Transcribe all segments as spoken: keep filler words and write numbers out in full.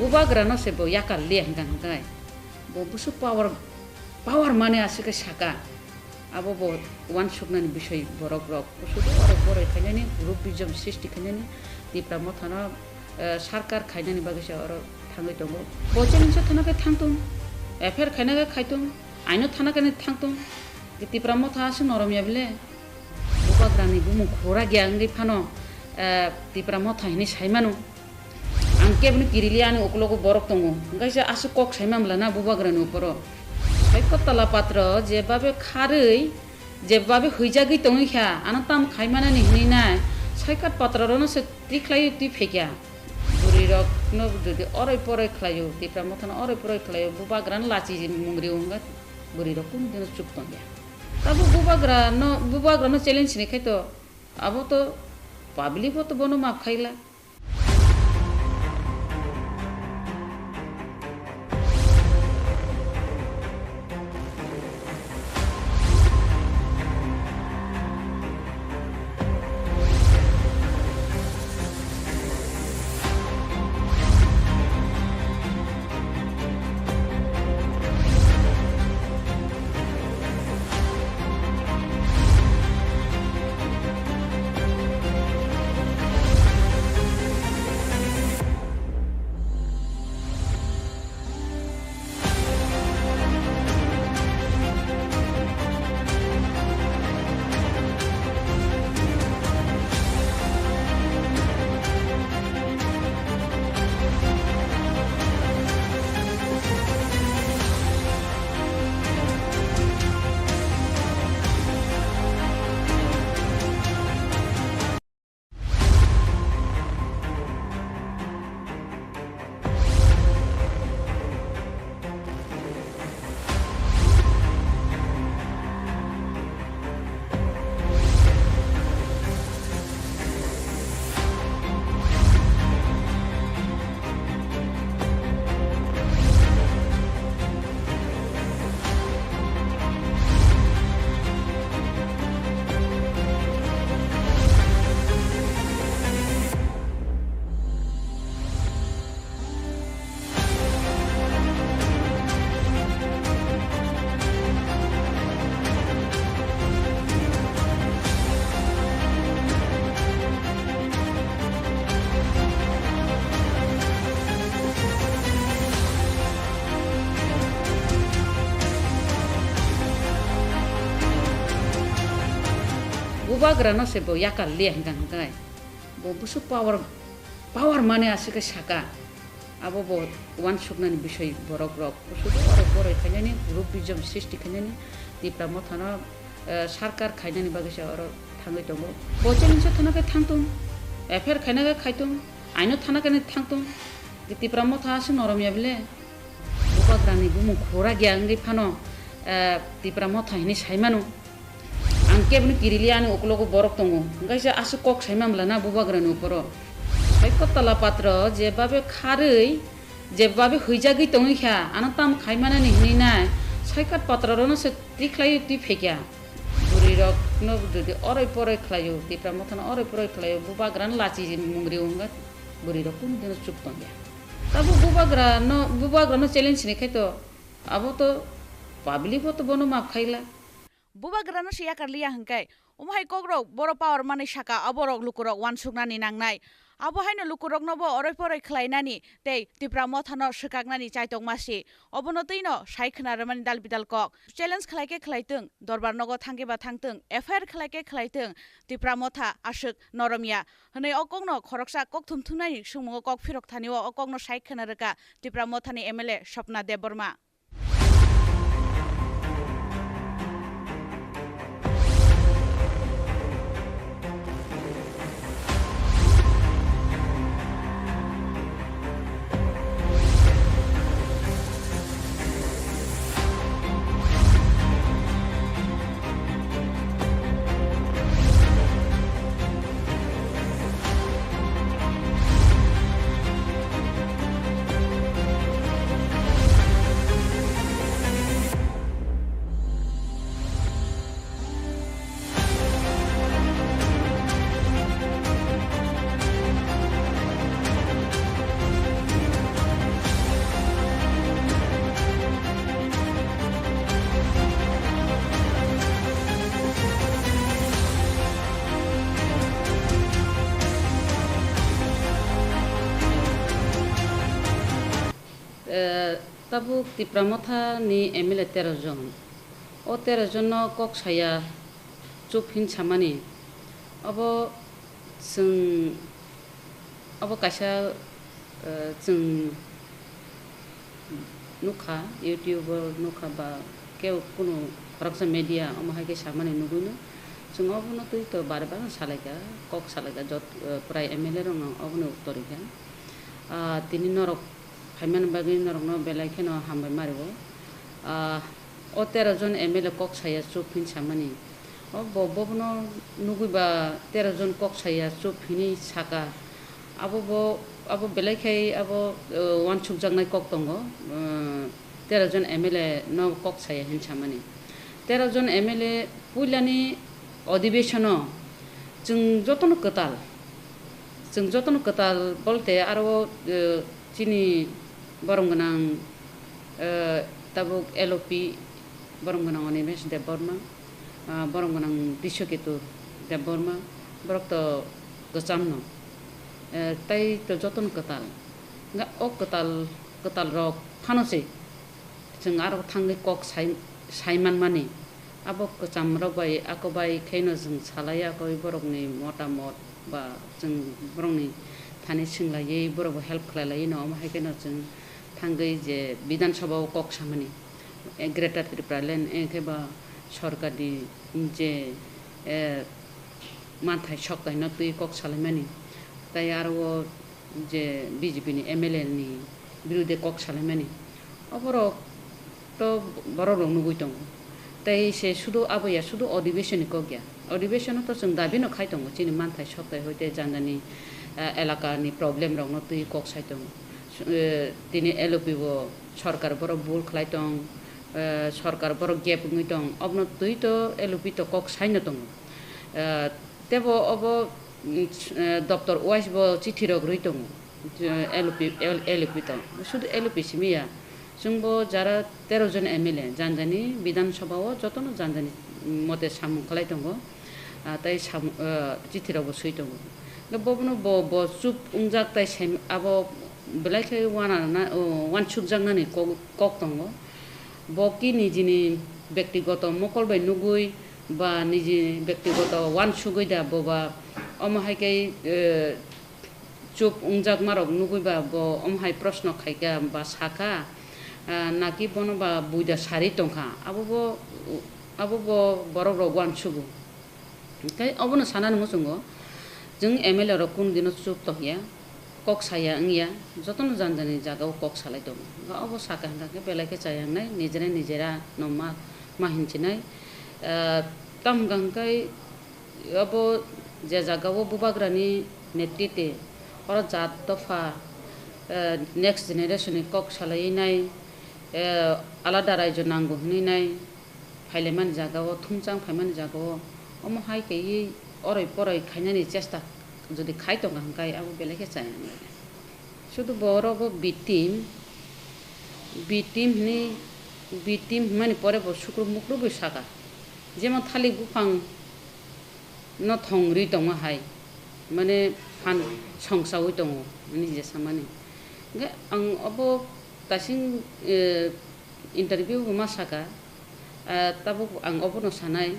Bubagrano se bo yakar liya hwnkha hwnkhe. Bo busu power, power mane aswk khe saka. Abo bo uansuknani bisoi borok rok. Busu oro boroi khainani, group bijom srishti khainani, Tipra Mothano, eh, sarkar khainani bagwi se oro thangwi tongo. Bo chini se thana khe thangtung, F I R khaina khe khaitung, aino thana khe thangtung. Tipra Motha aswk norom ya bile. Bubagrani bumung khura gya wngwi phano, eh, Tipra Motha hinwi saimano. Ang keboni kirili ani ukulogo borok tongo. Hwnkhe se aswk kok saima mla na bubagrani uporo. Soikot tala patro jebabe kharwi, jebabe huijagwi tongwi kha, ano tam khaimanani hinwi nai. Soikot patro rono se tikhlaiwi twi phaikha. Bwrwi rokno jodi oroi poroi khlaio, Tipra Mothano oroi poroi khlaio, bubagrano lachi mungri wngkha. Bwrwi rok kunu dino chup tongya. Abo bubagrano, bubagrano challenge ni khai to, abo to public bo to bono map khaila. Bubagrano se bo yakar liya hwnkha hwnkhe. Bo busu power, power mane aswk khe saka. Abo bo uansuknani bisoi borok rok. Busu oro boroi khainani, group bijom srishti khainani, Tipra Mothano, eh, sarkar khainani bagwi se oro thangwi tongo. Bo chini se thana khe thangtung, F I R khaina khe khaitung, aino thana khe thangtung. Tipra Motha aswk norom ya bile. Bubagrani bumung khura gya wngwi phano, eh, Tipra Motha hinwi saimano. Ang keboni kirili ani ukulogo borok tongo. Hwnkhe se aswk kok saima mla na bubagrani uporo. Soikot tala patro jebabe kharwi, jebabe huijagwi tongwi kha, ano tam khaimanani hinwi nai. Soikot patro rono se tikhlaiwi twi phaikha. Bwrwi rokno jodi oroi poroi khlaio, Tipra Mothano oroi poroi khlaio, bubagrano lachi mungri wngkha, bwrwi rok kunu dino chup tongya. Tabuk bubagrano, bubagrano challenge ni khai to, abo to public bo to bono map khaila. Bubagrano se yakar liya hwnkhe, omo hai kokrok boro power manwi saka, aborok lukurok uansuknani nangnai. Abo haino lukurokno bo oroi poroi khlainani tei Tipra Mothano swkaknani chaitokma si. Obono twino sai khna rwmani dal bidal kok. Challenge khlai khe khlai thung, dorbar nogo thang khe ba thang thung, F I R khlai khe khlai thung, Tipra Motha aswk norom ya. Hwnwi o kokno khoroksa kok thum thumnai swngmungo kok phirok thani o, o kokno sai khna rwkha Tipra Mothani M L A Swapna Debbarma. Tabuk Tipra Motha ni M L A tero jon. O tero jon no kok saya chup hin samani. Obo chwng, obo kaisa, eh, chwng nukha, YouTube o nukha ba kebo kunu khoroksa media omo hai khe samani nugwi no. Chwng obono twi to bare bare salaikha, kok salaikha, jot, eh, prai M L A rok no obono uttor rikha. Ah, tini norok phaimani bagwi norokno belai kheno hambai ma rwo. Ah, o tero jon M L A kok saya chup hin samani. O bo, bobono nugwi ba tero jon kok saya chup hinwi saka. Abo bo, abo belai khai abo, eh, uansukjaknai kok tongo. Eh, tero jon M L A no kok saya hin samani. Tero jon M L A puilani odhibeshono chwng jotono kwtal. Chwng jotono kwtal bolte aro, eh, chini borom gwnang, eh, tabuk L O P borom gwnang Animesh Debbarma, ah, borom gwnang Drishoketu Debbarma, borok to kwchamno, eh, tai to jotono kwtal. Hwnkhe o kwtal, kwtal rok phano se chwng aro thangwi kok sai, sai manmani. Abo kwcham rok bai, ako bai kheno chwng salai, ako borokni motamot ba chwng borokni thani swng laiwi, borokbo help khlai laiwi no, omo hai kheno chwng thangwi je Bidhan Sabha o kok samani, eh, Greater Tipraland, eh, khe ba sorkarni je, eh, manthai soktai no twi kok salaimani, tai aro o je B J P ni M L A ni birude kok salaimani, oborok to borok rok nugwi tongo. Tei se sudu abo ya, sudu odhibeshono kok ya. Odhibeshono to chwng dabi no khai tongo, chini manthai soktai hoite jani jani, eh, elaka ni problem rok no twi kok sai tongo. Su-, eh, tini L O P bo sorkar borok bul khlai tong, eh, sorkar borok gap wngwi tong, obono twi to L O P to kok sai no tongo. Eh, tebo obo, mm, eh, doptor wise bo chithi rok rwi tongo. L P, L P to, sudu L P simi ya. Chwngbo jara tero jon M L A, jani jani Bidhan Sabha o jotono jani jani mote samung khlai tongo, ah, tei samung, ah, chithi rok bo swi tongo. Hwnkhe bobono bo, bo chup wngjak tai sem-, abo belai khe uana na, o, uansukjaknani kok, kok tongo. Bo ki nijini bektigoto mokol bai nugwi ba niji bektigoto uansugwi da boba omo hai khe, eh, chup wngjakmarok nugwi ba bo omo hai proshno khaikha ba sakha, ah, naki bono ba buida sari tongkha, abo bo, abo bo borok rok uansugo. Tei obono sanani muchungo, chwng M L A rok kunu dino chup tongya, kok saya wngya, jotono jani jani jagao kok salai tongo. Ba obo sakha hwnkha khe belai khe chaya wngnai, nijera nijera no ma, ma hinchinai. Ah, tamo hwnkha hwnkhe, Obo je jagao bubagrani netrite, oro jat dopha, eh, next generation ni kok salaiwi nai, eh, alada raijo nango hinwi nai, phailaimani jagao, thumchang phaimani jagao, omo hai kaiwi oroi poroi khainani chesta jodi khai tongkha hwnkhe abo belai khe chaya wngnai. Sudu bo oro bo B team, B team hinwi, B team hinmani pore bo sukru mukru bo saka. Jemon thalik buphang no thong rwi tongma hai, mane phan songsaui tongo, hinwi je samani. Hwnkhe ang obo tasing, eh, interview bo ma saka, ah, tabuk ang obono sanai,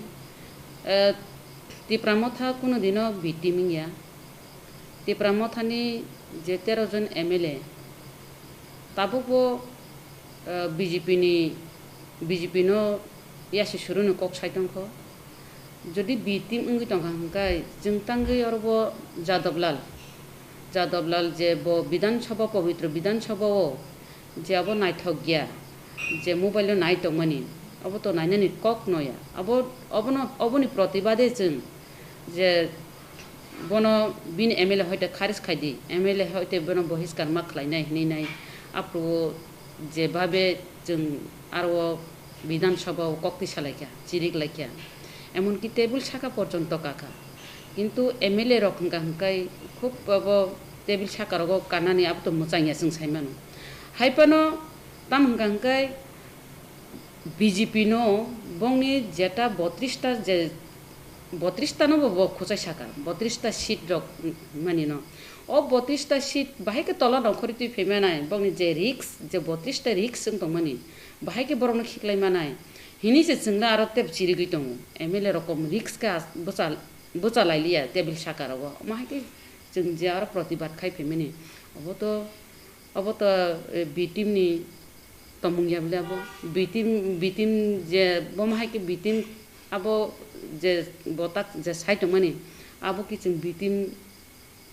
eh, Tipra Motha kuno dino B team wngya. Tipra Mothani je tero jon M L A, tabukbo, eh, B J P ni, B J P no yasi suruni kok sai tongkho. Jodi B team wngwi tongkha hwnkhe, chwng tangwi orobo Jadab Lal, Jadab Lal je bo Bidhan Sabha, pobitro Bidhan Sabha o je abo naithok ya, je mobile o nai tongmani, abo to nainani kok noya. Abo, obono, oboni protibade chwng je bono bini M L A hoite kharis khai di, M L A hoite bono bohiskar ma khlai nai hinwi nai, aphuru je babe chwng aro o Bidhan Sabha o kok twi salaikha, chirik laikha, emonki table saka porjonto kakha. Kintu M L A rok hwnkha hwnkhe khub abo table saka rogo kanani abo to mwchang ya chwng sai mano. Hai phano tamo hwnkha hwnkhe B J P no bongni jeta botris ta je, botris ta no bo, bo khwchai saka, botris ta seat rok mani no. O botris ta seat bahai khe tola nongkhorwi twi phaimanai, bokni je risk, je botris ta risk wng tongmani, bahai khe borokno khiklai manai hini se chwngno aro tep chirigwi tongo. M L A rokom risk khe as-, bwcha, bwcha lai liya table saka rogo. Omo hai khe chwng je aro protibad khai phaimani. Obo to, obo to, eh, B team ni tomung ya bwle abo. B team, B team je bomo hai khe B team abo je botak je sai tongmani, abo khe chwng B team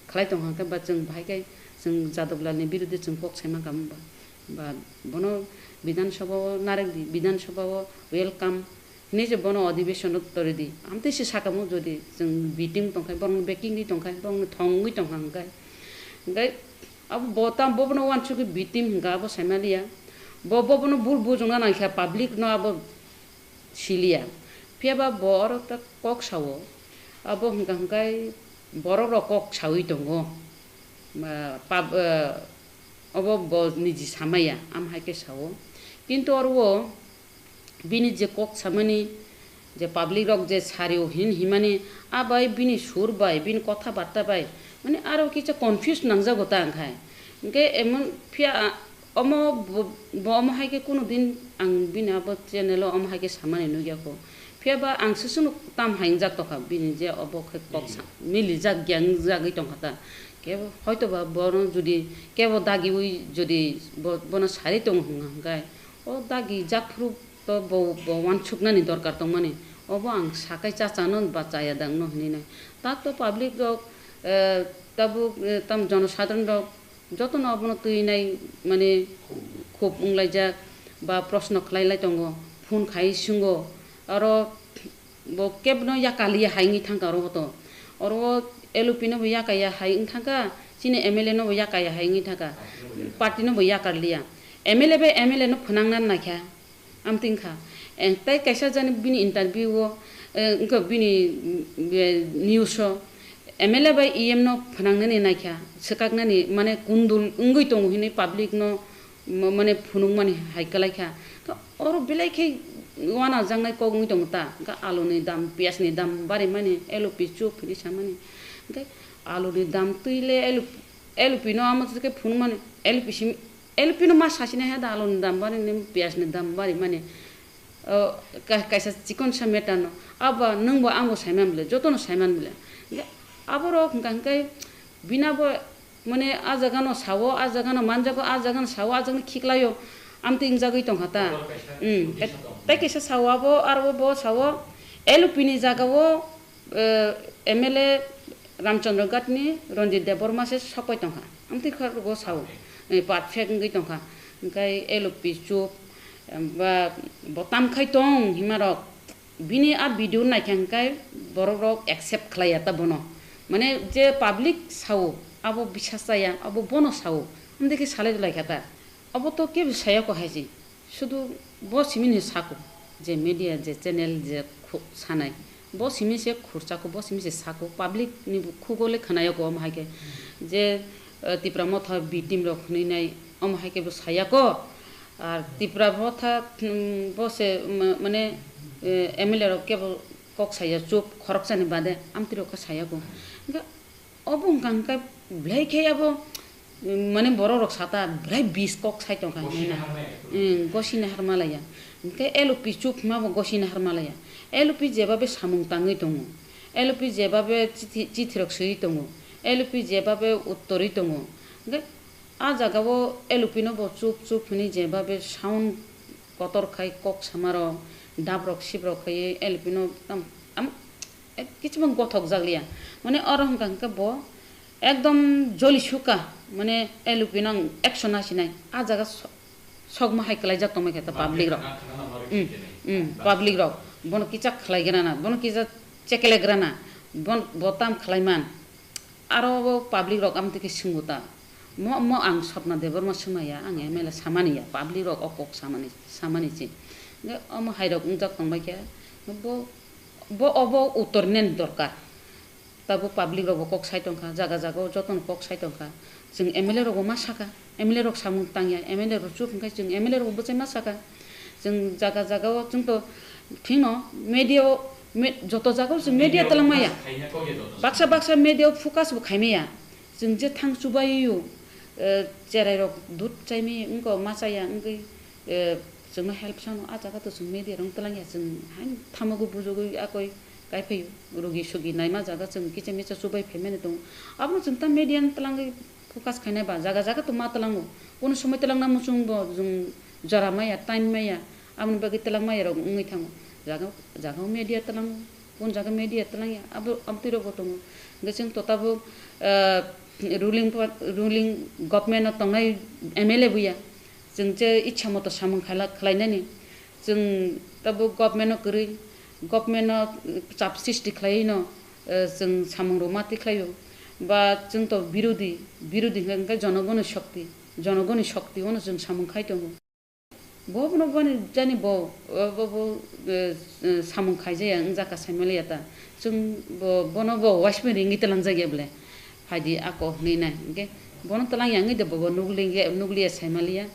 khlai tong kha khe ba chwng bahai khe chwng Jadab Lal ni biruddhe chwng kok sai mankha ba, ba bono Bidhan Sabha o narwk di, Bidhan Sabha o welcome hinwi se bono adhibeshon o tori di. Amtwi se sakamo jodi chwng B team tong kha, borokno backing di tong kha, borokno thongwi tong kha hwnkhe, hwnkhe abo bo tam bo bono uansukgwi B team hwnkha abo sai maliya. Bo, bo bono bul bujokna nang kha, public no abo siliya. Phiya ba bo oro ta kok sao. Abo hwnkha hwnkhe borok rok kok saui tongo. Ma, pab-, eh, obo bo niji samaya, am hai khe sao. Kintu oro o bini je kok samani, je public rok je sario hin himani, a bai bini sur bai, bini kotha barta bai, mane aro kisa confuse nangjago ta hwnkhe. Hwnkhe emon phiya, a, omo bo, bo omo hai khe kunu din ang bini abo channel o omo hai khe samani nukya kho. Phiya ba ang susuno tam hai wngjak tongkha bini je obo khe kok sa-, milijak ya wngjagwi tongkha ta. Kebo hoito ba bono jodi kebo dagiui jodi bo, bono sari tongo hwnga hwnkhe, o dagi jak phuru to bo, bo uansuknani dorkar tongmani. Obo ang sakai cha chano ba chaya dangno hinwi nai. Ta to public rok, eh, tabuk, eh, tam jonosadharon rok jotono abono twi nai mani khub wnglaijak ba proshno khlai lai tongo, phone khai swngo, aro bo kebno yakaliya hai wngwi thangkha oro to. Oro o L O P no bo yakaya hai wng thangkha, chini M L A no bo yakaya hai wngwi thangkha, party no bo yakarliya. M L A bai M L A no phwnangna naikha. Amtwi wngkha. Eh, tei kaisa jani bini interview o, eh, wngkha bini, mm, eh, news o M L A bai E M no phwnangnani naikha, swkaknani mane kundul wngwi tongo hinwi public no mo-, mane phunukmani hai kwlaikha. Khe oro belai khe uanajaknai kok wngwi tongo ta. Khe aluni dam, piyajni dam barimani, L O P chup hinwi samani. Khe aluni dam twi le L O P, L O P no amo khe phunukmani, L O P sim, L P no ma sachina he da aloni dam bari ni piyaj ni dam bari mani, o, ka-, kaisa chikon sa matter no. Abo nwng bo ang bo saiman bole, joto no saiman bole. Hingke abo rok hingka hingke bina bo mane a jaga no sao, a jaga no manjago, a jaga no sao, a jaga no khiklaio, amtwi wngjagwi tongkha ta. Abo kaisa Hmm, uddesho tong. Tei kaisa sao abo, aro bo sao, L P ni jaga o, eh, M L A Ramchandra Ghat ni Ranjit Debbarma se sokoi tongkha. Amtwi khe abo sao, eh, perfect wngwi tongkha. Hingke L P chup, em, ba, bo tam khai tong hima rok. Bini a video naikha hingke borok rok accept khlaiya ta bono. Mane je public sao, abo bisas chaya, abo bono sao. Amtwi khe salai lai kha ta. Abo to kebo saya ko hai se. Sudu bo simi ni sako, je media, je channel, je khu-, sanai. Bo simi se khurchako, bo simi se sako, public ni khugo le khwnayo ko omo hai khe. Je, eh, Tipra Motha B team rok hwnwi nai, omo hai khe bo saya ko. Ar Tipra Motha, mm, bo se, ma-, mane, eh, M L A rok kebo kok saya chup, khoroksa ni bade, amtwi rok khe saya ko. Hingke Obo wngkha hingke belai khe abo, mm, mane borok rok sata belai bis kok sai tongkha hinwi na. Mm, gosina har malaya. Hingke L P chup hima bo gosina har malaya. L P jeba be samung tangwi tongo. L P jeba be chithi, chithi rok swiwi tongo. L P jeba be uttorwi tongo. Hingke a jaga o L P no bo chup chup hinwi jeba be sound kotor khai kok sama rok, dap rok sip rok khai L P no tam, am, Ek, kichibang gothok jak liya. Mane oro hwnka hwnkhe bo ekdom joli suka, mane L P no ang action nasinai. A jaga so-, sokma hai kwlaijak tongmai khe ta public rok. Hmm, hmm, public rok. Bono kicha khlai grana, bono kicha chekle grana, bon-, bo tam khlai man. Aro bo public rok amtwi khe swngo ta. Mo, mo ang Swapna Debbarma swmaya, ang M L A samani ya, public rok o kok samani, samani se. Hwnkhe omo hai rok wngjak tongbai khe, bo, bo obo uttor nani dorkar. Tabuk public rok bo kok sai tongkha, jaga jaga o jotono kok sai tongkha. Chwng M L A rok bo ma saka, M L A rok samung tangya, M L A rok chup hwnkhe chwng M L A rok bo bwchai ma saka. Chwng jaga jaga o chwng to thwino media o, me-, joto jaga o chwng media twlang maya. Baksa baksa media o focus bo khai maya. Chwng je thang chubaio, eh, cherai rok dud chaimai wngkha, ma chaya wngwi, eh, chwngno help sano, ah jaga to chwng media rok twlangya, chwng haino thamogo bujogwi akoi kaiphaio, rugi sugi naima jaga chwng kicha micha chubai phaimani tongo. Abono chwng ta media no twlangwi focus khainai ba, jaga jaga to ma twlango, kono somoi twlangna muchungbo chwng jora maya, time maya, aboni bagwi twlang maya rok wngwi thango. Jaga, jaga o media twlango. Kun jaga media twlangya, abo, abo twi rokbo tongo. Hwnkhe chwng to tabuk, ah, ruling pa-, ruling government o tongnai M L A buya. Chwng je ichha moto samung khala-, khlainani. Chwng tabuk government o kwrwi, government o chap sristi khlaiwi no, eh, chwng samung rok ma twi khlaio. Ba chwng to birodhi, birodhi hwnkhe, hwnkhe jonogoni shokti, jonogoni shokti ono chwng samung khai tongo. Bo bono boni jani bo, bo, bo, bo, eh, eh, samung khaijaya wngjakha saimaliya ta. Chwng bo, bono bo uaismani ringwi twlangjakya bwle. Phaidi ako hwnwi nai. Hwnkhe bono twlangya wngwi de bo, bo nukliya, nukliya saimaliya.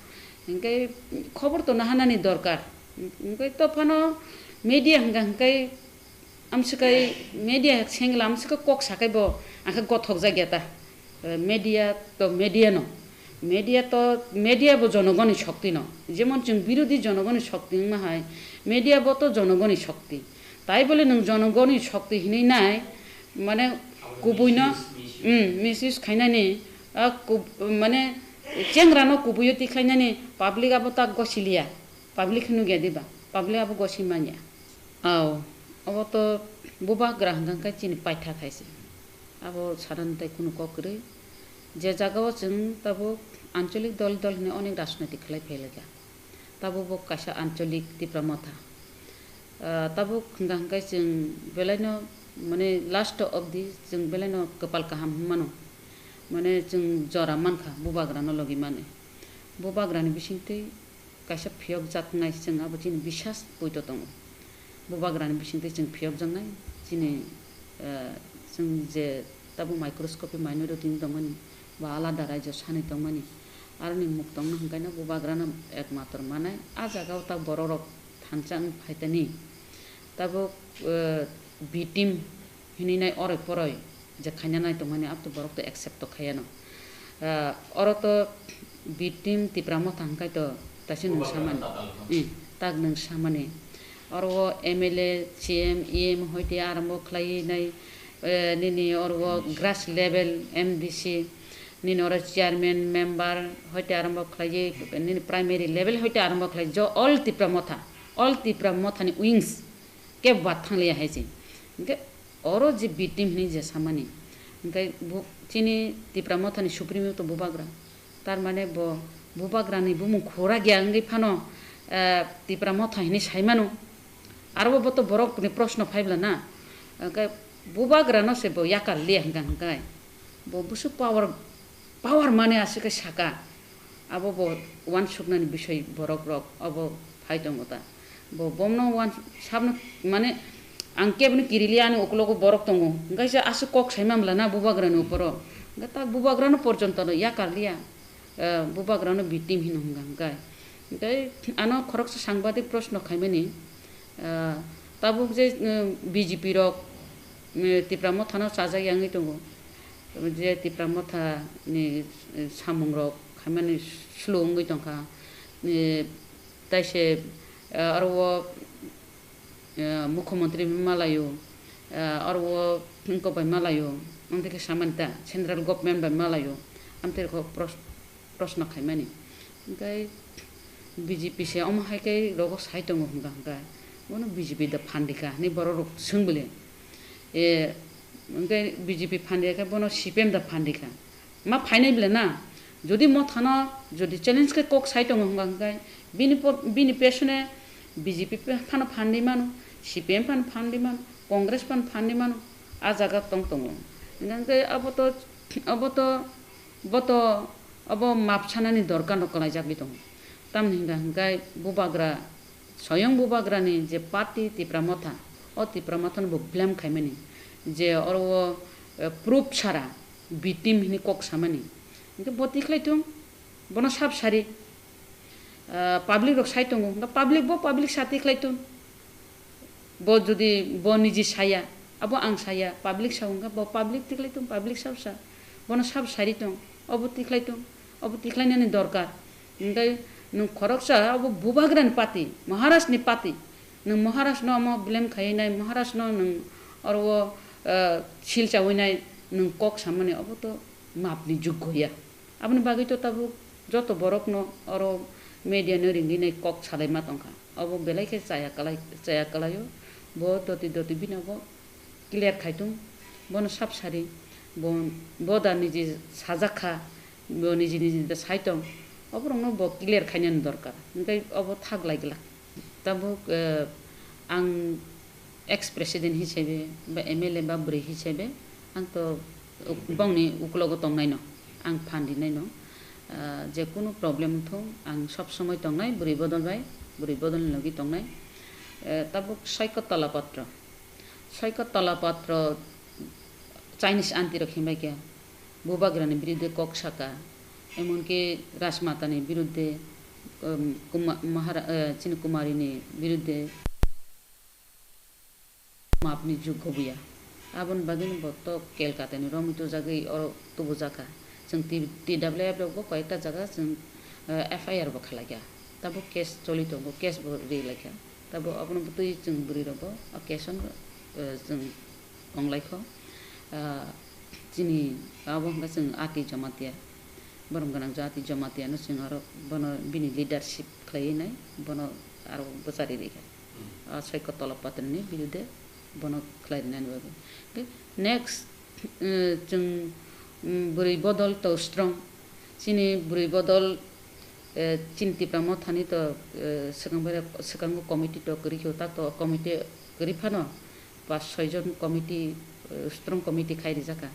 Hwnkhe khobor to nahanani dorkar. Hwnkhe to phano media hwnkha hwnkhe Amswkai media sengla amswka kok sakai bo angkhe gothok jakya ta. Eh, media to media no. Media to media bo jonogoni shokti no. Jemon chwng birodhi jonogoni shokti wngma hai, media bo to jonogoni shokti. Tai bole nwng jonogoni shokti hinwi nai, mane kubui no, mm, misuse khainani, ah, kub-, mane chengra no kubui o tikhlainani public abo tak gosiliya. Public hinwi nugya diba? Public abo gosi manya. Aw, obo to bubagra hwnkha khe chini paitha khai se. Abo sanani tai kunu kok kwrwi. Je jaga o chwng tabuk ancholik dol dol hinwi onek rajnoitik khlai phai laikha. Tabuk bo kaisa ancholik Tipra Motha. Ah, tabuk hwnkha hwnkhe chwng belaino, mane, last obdi chwng belaino kwpal kaham hwnmano. Mane, chwng jora mankha bubagrano logi mani. Bubagrani bisingtwi kaisa phiyokjaknai chwng abo chini bisas poito tongo. Bubagrani bisingtwi chwng phiyokjaknai chini, eh, chwng je tabuk microscopy minority wng tongmani ba alada raijo sanwi tongmani, aroni muk tongna hwnkhaino bubagrano ekmatro manai. Ah jagao ta bororok thansa wng phaitani tabuk, eh, B team hinwi nai oroi poroi je khaina nai tongmani, abo to borok to accept to khaiya no. Ah, oro to B team Tipra Motha hwnkhe to taisa nwng samani. Eh, tak nwng samani. Oro o M L A, C M, E M hoite arombo khlaiwi nai, eh, nini oro o grass level M D C, nini oro chairman, member hoite arombo khlaiwi, nini primary level hoite arombo khlai, jo all Tipra Motha, all Tipra Mothani wings kebo bathang liya hai se. Hwnkhe oro je B team hinwi je samani, hwnkhe bo chini Tipra Mothani supremo to bubagra. Tar mane bo bubagrani bumung khura gya wngwi phano, eh, Tipra Motha hinwi saimano. Aro bo to borokni proshno phai bwla na. Hwnkhe bubagrano se bo yakar liya hwnkha hwnkhe. Bo busu power, power mane aswk khe saka. Abo bo uansuknani bisoi borok rok obo phai tongo ta. Bo bomno uan sabno mane ang keboni kirili ani ukulogo borok tongo. Hwnkhe se aswk kok sai mamla na bubagrani uporo. Hwnkhe tak bubagrano porjonto no yakar liya. Eh, bubagrano B team hino hwnkha hwnkhe. Hwnkhe ano khoroksa sangbadik proshno khaimani. Ah, tabuk je, eh, B J P rok, eh, Tipra Mothano chajak yangwi tongo. Je Tipra Mothani, eh, samungrok khaimani slow wngwi tongkha. Eh, taise, eh, aro o, eh, mukhyamantri bai malaio, eh, aro o wngkok bai malaio, amtwi khe samani ta, central government bai malaio, amtwi khe pros-, proshno khaimani. Hwnkhe B J P se omo hai khe rogo sai tongo hwnkha hwnkhe, bono B J P da phan rikha hinwi borok rok swng bwle. E, hwnkhe B J P phan rikha khe bono C P M da phan rikha. Ma phainai bwle na? Jodi Mothano jodi challenge khe kok sai tongo hwnkha hwnkhe bini po-, bini pesone B J P phano phan rwi mano, C P M phano phan rwi mano, Congress phano phan rwi mano, ah jaga tong tongo. Hwnkhe abo to, abo to, bo to, Abo map sanani dorkar no kwlaijagwi tongo. Tamni hwnkha hwnkhe bubagra, soyong bubagrani je party Tipra Motha, o Tipra Mothano bo blame khaimani je oro o, eh, proof sara B team hinwi kok samani. Hwnkhe bo tikhlai thung, bono sab sari. Ah, public rok sai tongo, hwnkhe public bo public sa tikhlai thung. Bo jodi bo niji saya, abo ang saya, public sa hwnkha, bo public tikhlai thung, public sa sa. Bono sab sari tong, obo tikhlai tong, obo tikhlainani dorkar. Hinkhe nwng khoroksa obo bubagrani party, Maharajni party. Nwng Maharajno omo blame khaiwi nai, Maharajno nwng oro o, eh, sil chawi nai, nwng kok samani obo to mapni juggo ya. Aboni bagwi to tabuk joto borokno oro media no ringwi nai kok salaima tongkha. Obo belai khe chaya kwlai, chaya kwlaio. Bo doti doti bini obo clear khai tung, bono sab sari, bo, bo da niji sajak kha, bo niji niji da sai tong, oborokno bo clear khainani dorkar, hinkhe obo thak lai glak. Tabuk, eh, ang ex president hisaibe, ba M L A ba bwrwi hisaibe, ang to uk-, bongni ukulogo tongnaino, ang phan rinaino, ah, je kunu problem wngthung, ang sob somoi tongnai bwrwi bodol bai, bwrwi bodolni logi tongnai. Eh, tabuk Soiko Tola Patro. Soiko Tola Patro Chinese aunty rok himbai khe bubagrani biruddhe kok saka, emonki Rajmatani biruddhe, um, Kuma-, Mahara-, eh, chini Kumarini biruddhe mapni juggo buya. Aboni bagwino bo to Kelkatani romwi tubujagwi oro tubujakha. Chwng T-, T W F rokbo koyekta jaga chwng, eh, F I R bo khalaikha. Tabuk case choli tongo, case bo ri laikha. Tabuk abono bwtwi chwng bwrwi rokbo o case-o, eh, chwng tonglai kho. Ah, chini abo hwnkha chwng Ati Jamatia, borom gwnang Ati Jamatiano chwng aro bono bini leadership khlaiwi nai, bono aro bwchari rikha. Ah, Soiko Tola Patroni birude bono khlai rinani bagwi. Tei next, eh, chwng, mm, bwrwi bodol to strong. Chini bwrwi bodol, eh, chini Tipra Mothani to, eh, swkang bai, swkango committee to kwrwi kho, ta to committee kwrwi phano pas soi jon committee, eh, strong committee khai rijak kha.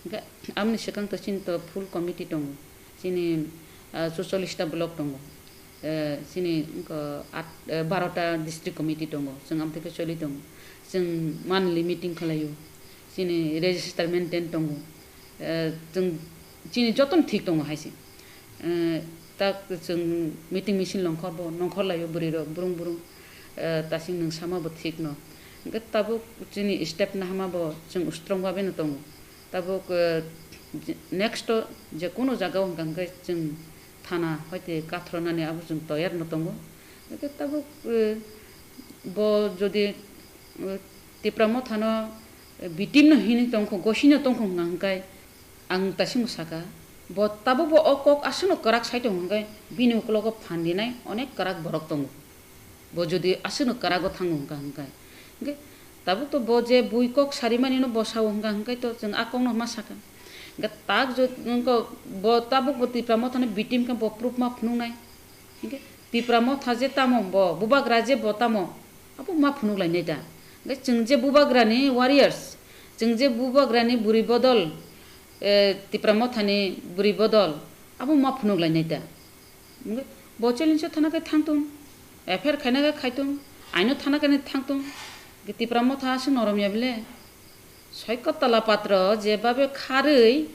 Hingke amoni swkang to chini to full committee tongo. Chini, ah, chuchollish ta block tongo. Eh, chini wngkha at, eh, baro ta district committee tongo. Chwng amtwi khe choli tongo. Chwng monthly meeting khlaio. Chini register maintain tongo. Eh, chwng chini jotono thik tongo hai se. Eh, ta chwng meeting misil nongkhor bo, nongkhor laio bwrwi rok, burung burung. Eh, tasing nwng sama bo thik no. Hingke tabuk chini step nahama bo chwng strong babe no tongo. Tabuk, eh, je-, next o je kono jaga o hingka hingke chwng thana hoite kathronani abo chwng toyar no tongo. Hingke tabuk, eh, bo jodi, eh, Tipra Mothano, eh, victim no hinwi tongkho, gosino tongkho hingka hingke ang tasimo saka, bo tabuk bo o kok aswkno kwrak sai tongo hingke bini ukologo phan rinai onek kwrak borok tongo. Bo jodi aswkno kwrago thango hwnka hwnkhe, hwnkhe tabuk to bo je bui kok sarimani no bo sao hwnka hwnkhe to chwng a kokno hwnma sakha. Hwnkhe tak jo-, wngkha bo tabuk bo Tipra Mothani victim khe bo proof ma phunuknai. Hwnkhe Tipra Motha je tamo bo, bubagra je bo tamo, abo ma phunuklainai da. Hwnkhe chwng je bubagrani warriors, chwng je bubagrani bwrwi bodol, eh, Tipra Mothani bwrwi bodol, abo ma phunuklainai da. Hwnkhe bo challenge o thana khe thangtung, F I R khaina khe khaitung, aino thana khe thangtung. Tipra Motha aswk norom ya bile. Soikot Tola Patro jebabe kharwi,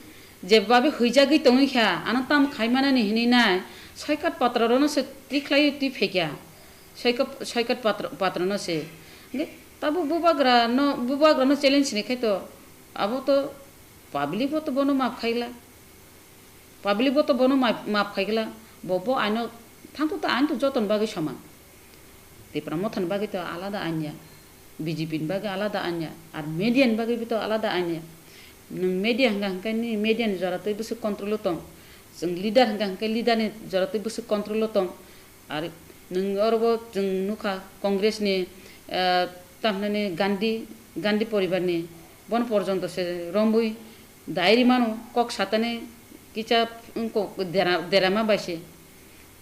jebabe huijagwi tongwi kha, ano tam khaimanani hinwi nai, Soikot Patro rono se tikhlaiwi twi phaikha. Soikot, Soikot Patro, Patro no se. Hwnkhe tabo bubagra no, bubagra no challenge ni khai to, abo to public bo to bono map khaila. Public bo to bono map, map khaikla, bo, bo aino thangto to ain to jotoni bagwi soman. Tipra Mothani bagwi to alada ain ya, B J P ni bagwi alada ain ya, ar media ni bagwi bo to alada ain ya. Nwng media hwnka hwnkhe nini media ni jora twi bwswk control o tong, chwng leader hwnka hwnkhe leader ni jora twi bwswk control o tong. Ar nwng oro bo chwng nukha Congress ni, eh, tamhinani Gandhi, Gandhi poribar ni bono porjonto se romwi dai rimano kok satani kisa wngkok dera-, derama bai se.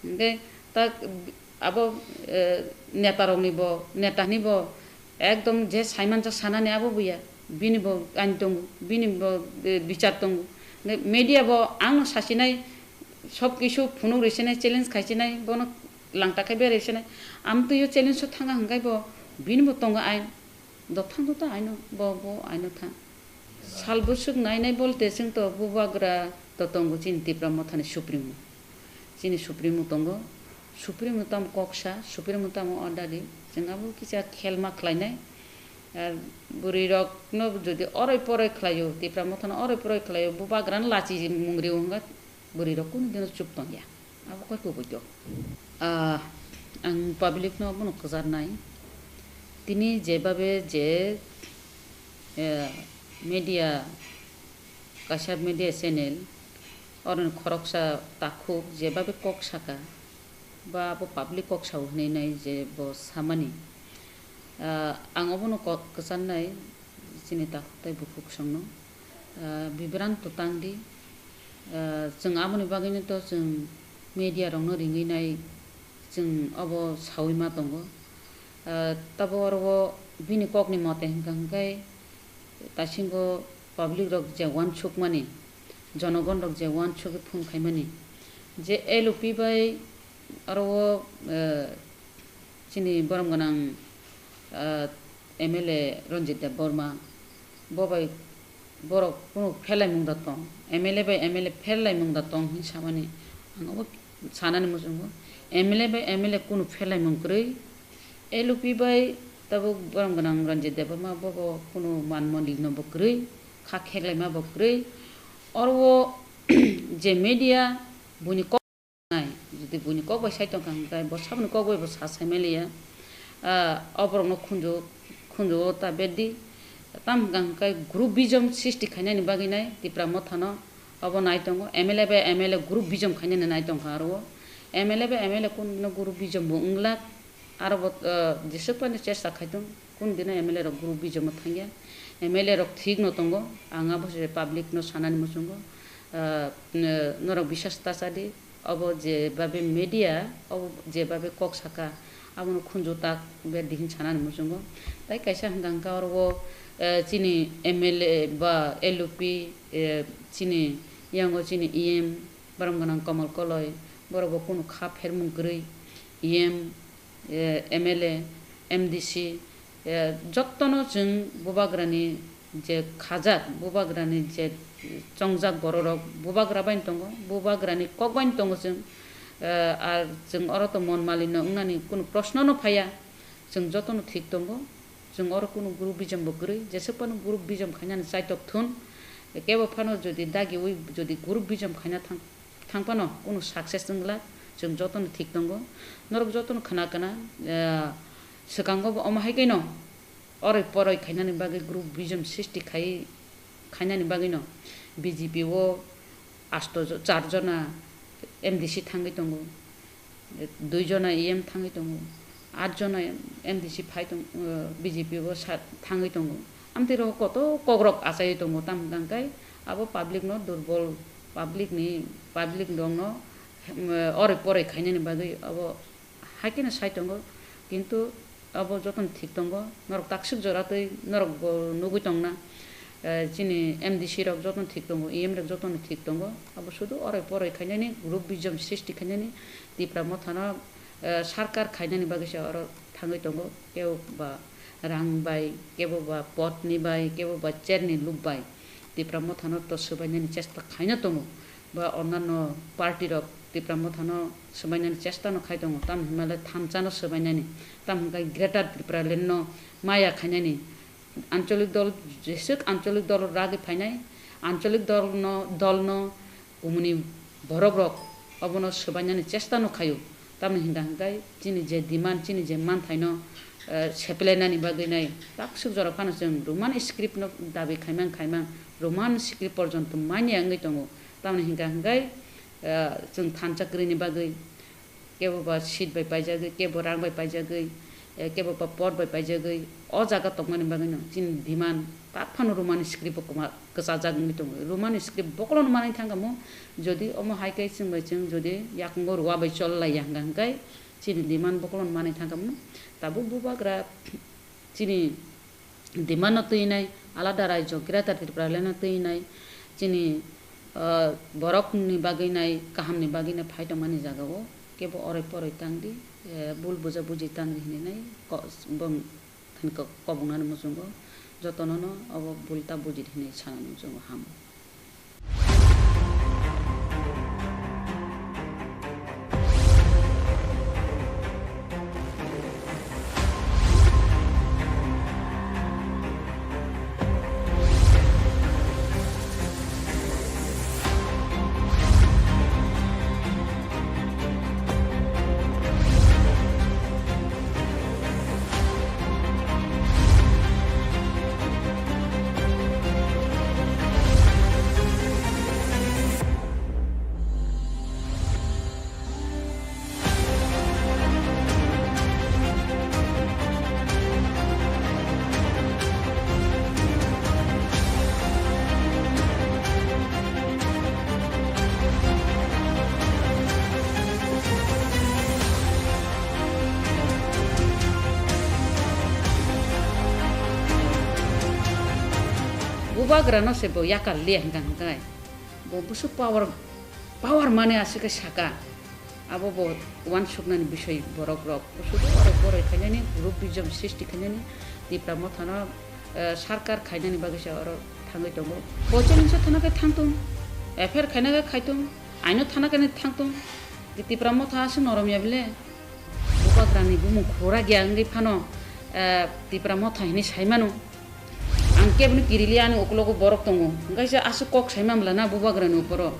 Hwnkhe ta abo, eh, neta rokni bo, neta ni bo ekdom je saimanjak sanani abo buya, bini bo ain tongo, bini bo, eh, bichar tongo. Hwnkhe media bo ang sasinai, sob kisu phunuk rwsinai, challenge khaisinai, bono langta khai berai rwsinai. Amtwio challenge o thanga hwnkhe bo bini bo tongo ain. Dophang to aino, bo, bo aino thang. Sal bwswk nainai bolte chwng to bubagra to tongo chini Tipra Mothani Supremo. Chini Supremo tongo. Supremo tamo koksa, Supremo tamo order di. Chwng abo kisa khelma khlainai. Ar bwrwi rokno jodi oroi poroi khlaio, Tipra Mothano oroi poroi khlaio, bubagrano lachi mung rio hwnba bwrwi rok kunu dino chup tongya. Abo khe kubui kok. Ah, ang public no bono kwcharnai. Tini jebabe je, eh, media, kaisa media channel, oroni khoroksa takhuk jebabe kok saka, ba abo public kok sao hinwi nai je bo samani. Ah, ang obono kok kwcharnai chini takhuk tei bukhuk songno. Ah, bibranto tang di. Ah, chwng aboni bagwino to chwng media rokno ringwi nai chwng obo saui ma tongo. Ah, tabo oro o bini kokni mote hwnkha hwnkhe taisingo public rok je uansukmani, jonogon rok je uansugwi phone khaimani, je L O P bai oro o, ah, chini borom gwnang, ah, M L A Ranjit Debbarma, bo bai borok kunu pherlaimung da tong, M L A bai M L A pherlaimung da tong hinwi samani ang obo sanani muchungo. M L A bai M L A kunu pherlaimung kwrwi, L O P bai tabuk borom gwnang Ranjit Debbarma bo bo kunu man mondirno bo kwrwi, kha kheklaima bo kwrwi. Oro o je media buini kok nai, jodi buini kok bai sai tongkha hwnkhe bo saboni kok bai bo sa sai manliya. Ah, o borokno khunju, khunju o ta bedi. Tam hwnkha hwnkhe group bijom srishti khainani bagwi nai Tipra Mothano obo nai tongo. M L A bai M L A group bijom khainani nai tongkha aro o. M L A bai M L A kunu group bijom bo wngla. Aro bo, ah, jeswk phano chesta khaitong, kunu dino M L A rok group bijomo thangya. M L A rok thik no tongo, ang abo se public no sanani muchungo. Ah, n-, norok bisas ta cha di, obo je babe media, obo je babe kok saka, abono khunju tak be dihin sanani muchungo. Tai kaisa hwnkha hwnkha oro o, eh, chini M L A ba L O P, eh, chini yango chini E M, borom gwnang Komal Koloi, borok bo kunu kha phermung kwrwi, E M, eh, M L A, M D C, eh, jottono chwng bubagrani je khajak, bubagrani je chongjak bororok bubagra bai tongo, bubagrani kok bai tongo chwng, eh, ar chwng oro to mon malino wngnani kunu proshno no phaiya, chwng jotono thik tongo, chwng oro kunu group bijom bo kwrwi, jeswk phano group bijom khainani chaitok thun, kebo phano jodi dagiui jodi group bijom khaina thang, thang phano kunu success wngla, chwng jotono thik tongo. Norok jotono khna khna, ah, swkango bo omo hai khe no oroi poroi khainani bagwi group bijom srishti khai, khainani bagwi no B J P o asto jo-, char jona M D C thangwi tongo. Dui jona E M thangwi tongo, aat jona M D C phai tong-, uh, B J P bo sa-, thangwi tongo. Amtwi rok koto kokrok achaiwi tongo, tamo hwnkha hwnkhe abo public no durbol, public ni, public rok no, um, oroi poroi khainani bagwi abo hai kheno sai tongo, kintu abo jotono thik tongo, norok takswk jora twi norok bo nugwi tongna, eh, chini M D C rok jotono thik tongo, E M rok jotono thik tongo, abo sudu oroi poroi khainani, group bijom srishti khainani, Tipra Mothano, eh, sarkar khainani bagwi se oro thangwi tongo, kebo ba rang bai, kebo ba podni bai, kebo ba chairni luk bai Tipra Mothano to swbainani chesta khaina tongo, ba onnanno party rok Tipra Mothano swbainani chesta no khai tongo, tamni hwnba le thansa no swbainani, tamo hwnkhai Greater Tipraland no maya khainani, ancholik dol, jeswk ancholik dol ragwi phainai, ancholik dol no, dol no kumuni borok rok obono swbainani chesta no khaio. Tamni hwnka hwnkhe chini je demand, chini je manthaino, eh, seplainani bagwi nai takswk jora phano chwng Roman script no dabi khaimang khaimang, Roman script porjonto manya wngwi tongo. Tamni hwnka hwnkhe, eh, chwng thansa kwrwini bagwi kebo ba seat bai paijagwi, kebo rang bai paijagwi, eh, kebo ba por bai paijagwi, o jaga tongmani bagwino chini demand tak phano Roman script bo kwma-, kwchajak wngwi tongo. Roman script bokologno manwi thangkha mo, jodi omo hai khe chwng bai chwng jodi yakungo rwa bai chol lai ya hwnka hwnkhe chini demand bokologno manwi thangkha mo. Tabuk bubagra chini demand no twi nai, alada raijo Greater Tipraland no twi nai, chini, ah, borok ni bagwi nai, kaham ni bagwi nai phai tongmani jaga o kebo oroi poroi tang di, eh, bul buja buji tang di hinwi nai ko-, bong thani ko-, kobong nani muchungo jotono no obo bul ta buji di hinwi sanani muchungo hamo. Bubagrano se bo yakar liya hwnkha hwnkhe bo bwswk power, power mani aswk khe saka. Abo bo uansuknani bisoi borok rok. Sudu oro boroi khainani group bijom sisti khainani Tipra Mothano, eh, sarkar khainani bagwi se oro thangwi tongo. Bo challenge thana khe thangtung, F I R khaina khe khaitung, aino thana khe thangtung. Tipra Motha aswk norom ya bile. Bubagrani bumung khura gya wngwi phano, eh, Tipra Motha hinwi saimano. Ang keboni kirili ani ukulogo borok tongo. Hwnkhe se aswk kok saima mla na bubagrani uporo.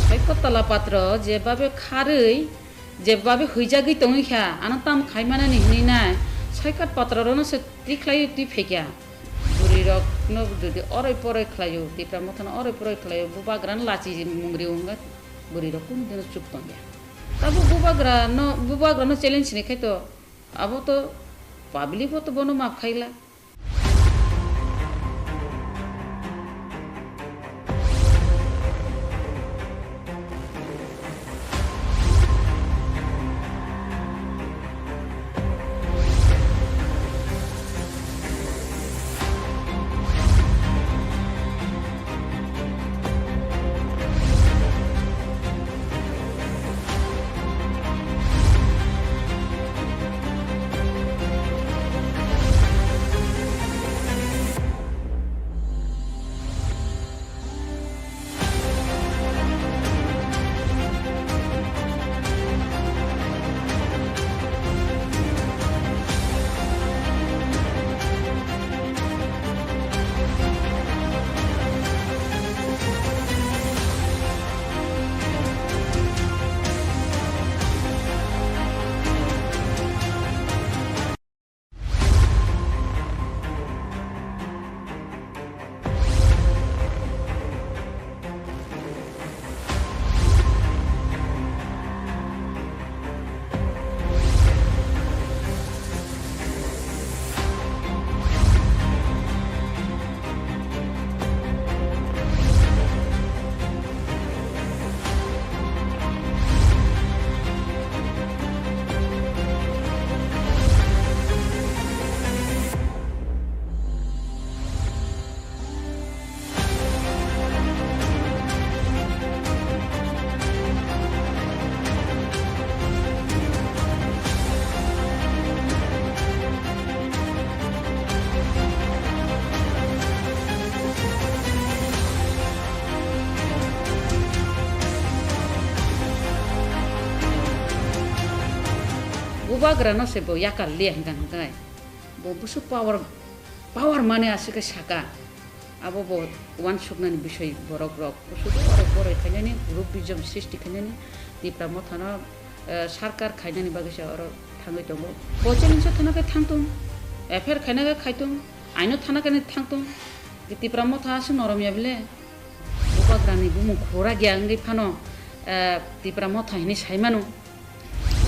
Soikot tola patro jebabe kharwi, jebabe huijagwi tongwi kha, ano tam khaimanani hinwi nai. Soikot patro rono se tikhlaiwi twi phaikha. Bwrwi rokno jodi oroi poroi khlaio, Tipra Mothano oroi poroi khlaio, bubagrano lachi mungri wngkha. Bwrwi rok kunu dino chup tongya. Tabuk bubagrano, bubagrano challenge ni khai to, abo to public bo to bono map khaila. Bubagrano se bo yakar liya hwnkha hwnkhe. Bo bwswk power, power mani aswk khe saka. Abo bo uansuknani bisoi borok rok. Sudu oro boroi khainani group bijom sisti khainani Tipra Mothano, eh, sarkar khainani bagwi se oro thangwi tongo. Bo challenge thana khe thangtung, F I R khaina khe khaitung, aino thana khe thangtung. Tipra Motha aswk norom ya bile. Bubagrani bumung khura gya wngwi phano, eh, Tipra Motha hinwi saimano.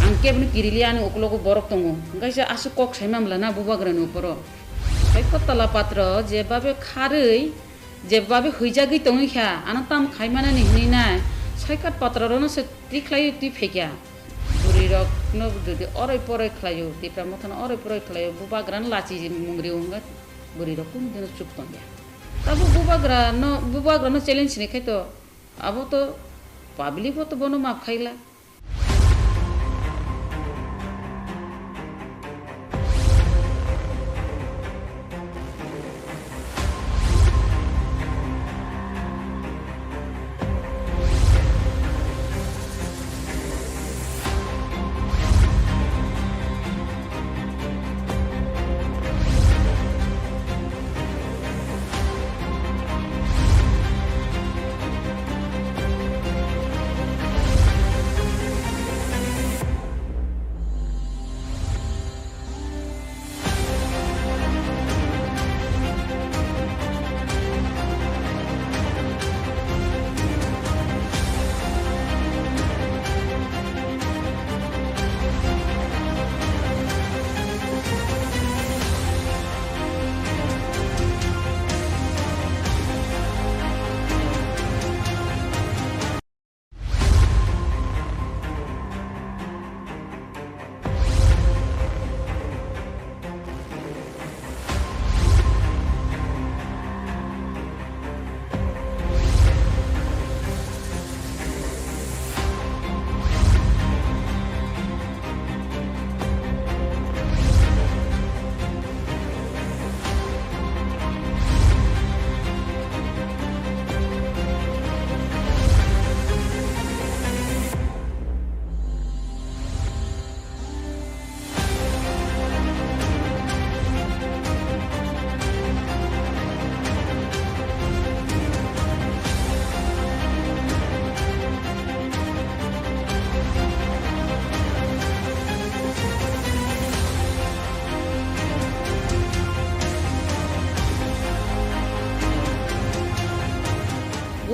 Ang keboni kirili ani ukulogo borok tongo. Hwnkhe se aswk kok saima mla na bubagrani uporo. Soikot tola patro jebabe kharwi, jebabe huijagwi tongwi kha, ano tam khaimanani hinwi nai. Soikot patro rono se tikhlaiwi twi phaikha. Bwrwi rokno jodi oroi poroi khlaio, Tipra Mothano oroi poroi khlaio, bubagrano lachi mungri wngkha, bwrwi rok kunu dino chup tongya. Tabuk bubagrano, bubagrano challenge ni khai to, abo to public bo to bono map khaila.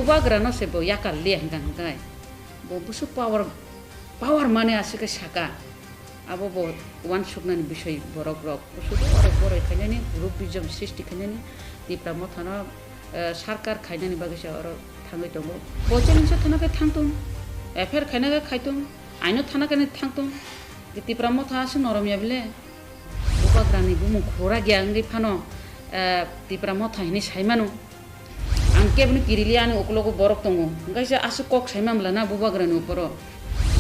Bubagrano se bo yakar liya hwnkha hwnkhe bo bwswk power, power mani aswk khe saka. Abo bo uansuknani bisoi borok rok. Sudu oro boroi khainani group bijom srishti khainani Tipra Mothano, eh, sarkar khainani bagwi se oro thangwi tongo. Bo challenge thana khe thangtung, F I R khaina khe khaitung, aino thana khe thangtung. Tipra Motha aswk norom ya bile. Bubagrani bumung khura gya wngwi phano, eh, Tipra Motha hinwi saimano. Ang keboni kirili ani ukulogo borok tongo. Hwnkhe se aswk kok saima mla na bubagrani uporo.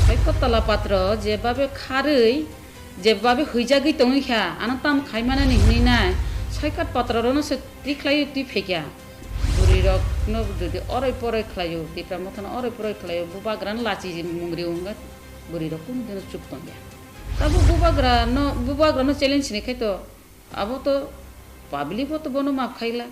Sai Kotala Patro jebabe kharwi, jebabe huijagwi tongwi kha, ano tam khaimanani hinwi nai. Sai Kot Patro rono se tikhlaiwi twi phaikha. Bwrwi rokno jodi oroi poroi khlaio, Tipra Mothano oroi poroi khlaio, bubagrano lachi mungri wngkha, bwrwi rok kunu dino chup tongya. Tabuk bubagrano, bubagrano challenge ni khai to, abo to public bo to bono map khaila.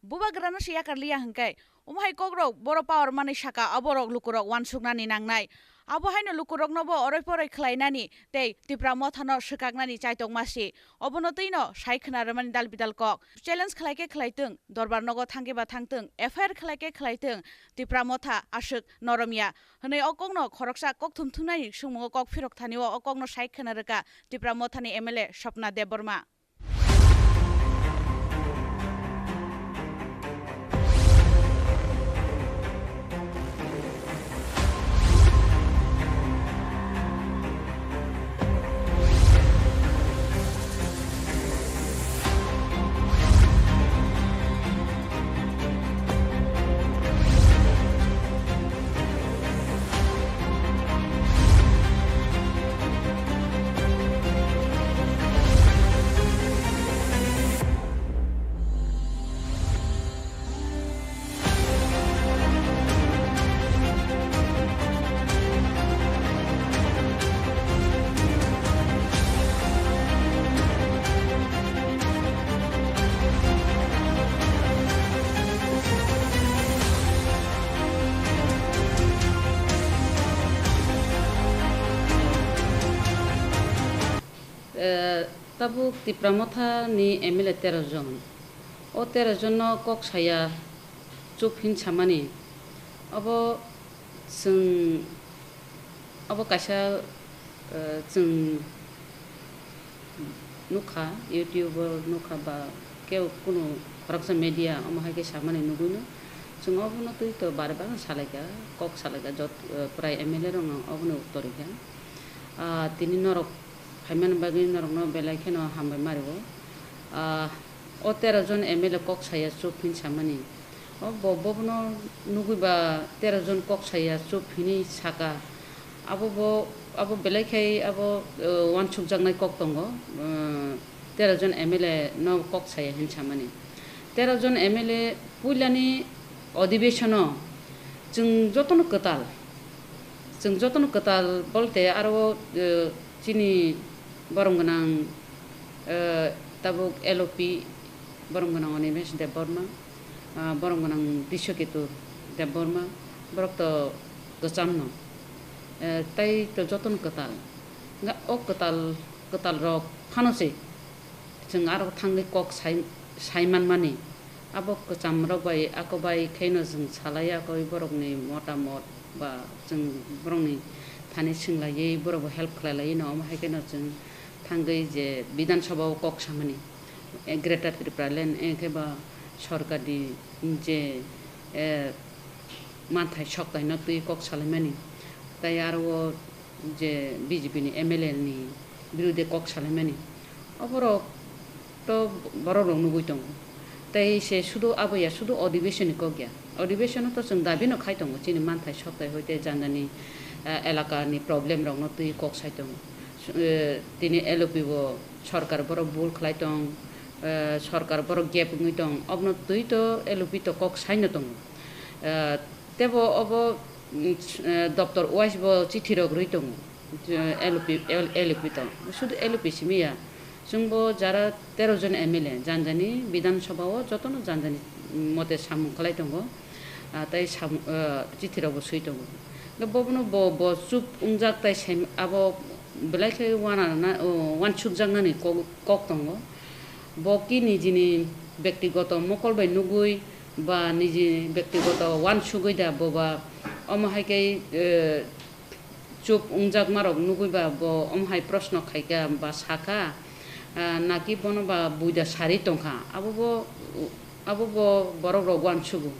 Bubagrano se yakar liya hwnkhe, omo hai kokrok boro power mani saka, aborok lukurok uansuknani nangnai. Abo haino lukurokno bo oroi poroi khlainani tei Tipra Mothano swkaknani chaitokma si. Obono twino sai khna rwmani dal bidal kok. Challenge khlai khe khlai thung, dorbar nogo thang khe ba thang thung, F I R khlai khe khlai thung, Tipra Motha aswk norom ya. Hwnwi o kokno khoroksa kokthum thumnaini swngmungo kok phirok thani o, o kokno sai khna rwkha Tipra Mothani M L A Swapna Debbarma. Eh, tabuk Tipra Motha ni M L A tero jon. O tero jon no kok saya chup hin samani. Obo chwng, obo kaisa, eh, chwng nukha, YouTube o nukha ba kebo kunu khoroksa media omo hai khe samani nugwi no. Chwng obono twi to bare bare salaikha, kok salaikha, jot, eh, prai M L A rok no obono uttor rikha. Ah, tini norok phaimani bagwi norokno belai kheno hambai mario. Ah, o tero jon M L A kok saya chup hin samani. O bo, bobono nugwi ba tero jon kok saya chup hinwi saka. Abo bo, abo belai khai abo, eh, uansukjaknai kok tongo. Eh, tero jon M L A no kok saya hin samani. Tero jon M L A puilani odhibeshon o chwng jotono kwtal. Chwng jotono kwtal bolte aro, eh, chini borom gwnang, eh, tabuk L O P borom gwnang Animesh Debbarma, ah, borom gwnang Drishoketu Debbarma, borok to kwchamno, eh, tei to jotono kwtal. Nga o kwtal, kwtal rok phano se chwng aro thangwi kok sai, sai manmani. Abo kwcham rok bai, ako bai khaino chwng salai, ako borokni motamot ba chwng borokni thani swnglaui borokbo help khlailai no, omo hai kheno chwng thangwi je Bidhan Sabha o kok samani, eh, Greater Tipraland, eh, khe ba sorkarni je, eh, manthai soktaino twi kok salaimani, tei aro o je B J P ni M L A ni birude kok salaimani, oborok to borok rok nugwi tongo. Tei se sudu abo ya, sudu odhibeshon ni kok ya. Odhibeshon o to chwng dabi no khai tongo, chini manthai soktai hoite jandani, eh, elaka ni problem rok no twi kok sai tongo. Su-, eh, tini L O P bo sorkar borok bul khlai tong, eh, sorkar borok gap wngwi tong, obono twi to L O P to kok sai no tongo. Eh, tebo obo, mm, eh, Doctor Uwais bo chithi rok rwi tongo. Eh, L O P, L-, L O P to. Sudu L O P simi ya. Chwngbo jara tero jon M L A janjani Bidhan Sabha o jotono janjani mote samung khlai tongo. Ah, tei samung, ah, chithi rok bo swi tongo. Hwnkhe bobono bo, bo chup wngjak tei sem-, abo belai khe wana na, o, wansukjaknani kok, kok tongo. Bo ki nijini bektigoto mokol bai nugwi ba niji bektigoto uansugwi da boba omo hai khe, eh, chup wngjakmarok nugwi ba bo omo hai proshno khaikha ba sakha, ah, naki bono ba buida sari tongkha, abo bo, abo bo borok rok uansugo.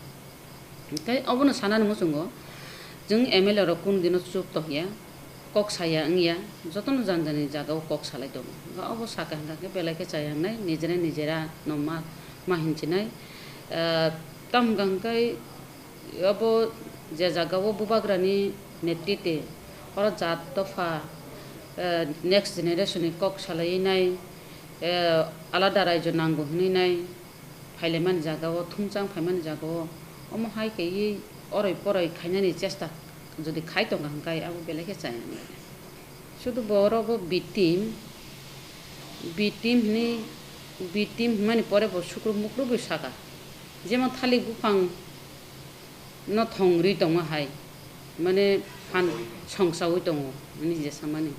Tei obono sanani muchungo, chwng M L A rok kunu dino chup tongya, kok saya wngya, jotono jani jani jagao kok salai tongo. Hwnkhe obo sakha hwnkha khe belai khe chaya wngnai, nijera nijera no ma, ma hinchinai. Ah, tamo hwnkha hwnkhe obo je jagao bubagrani netrite, oro jat dopha, eh, next generation ni kok salaiwi nai, eh, alada raijo nango hinwi nai, phailaimani jagao, thumchang phaimani jagao, omo hai kaiwi oroi poroi khainani chesta jodi khai tongkha hwnkhe abo belai khe chaya wngnai. Sudu bo oro bo B team, B team hinwi, B team hinmani pore bo sukrub mukrubwi saka. Jemon thalik buphang no thong rwi tongma hai, mane phan songsaui tongo, ani je samani.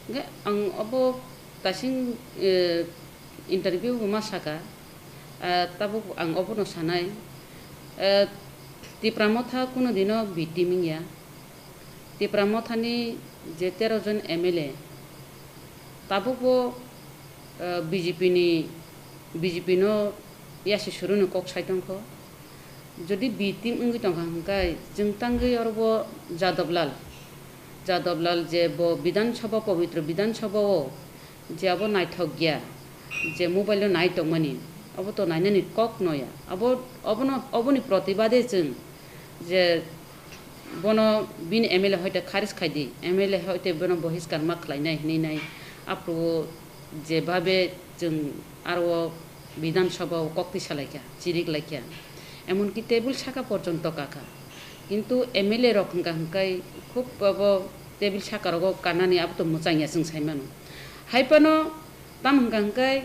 Hwnkhe ang obo kaising, eh, interview bo ma saka, ah, tabuk ang obono sanai, eh, Tipra Motha kuno dino B team wngya. Tipra Mothani je tero jon M L A, tabukbo, eh, B J P ni, B J P no yasi suruni kok sai tongkho. Jodi B team wngwi tongkha hwnkhe, chwng tangwi oro bo Jadab Lal, Jadab Lal je bo Bidhan Sabha, pobitro Bidhan Sabha o je abo naithok ya, je mobile o nai tongmani, abo to nainani kok no ya. Abo, obono, oboni protibade chwng je bono bini M L A hoite kharis khai di, M L A hoite bono bohiskar ma khlainai hinwi nai. Aphuru jebabe chwng aro Bidhan Sabha o kok tisa laikha, chirik laikha. Emonki table saka porjonto kakha. Kintu M L A rok hwnkha hwnkhe khub abo table saka rogo kanani abo to mwchang ya chwng sai mano. Hai phano tamo hwnkha hwnkhe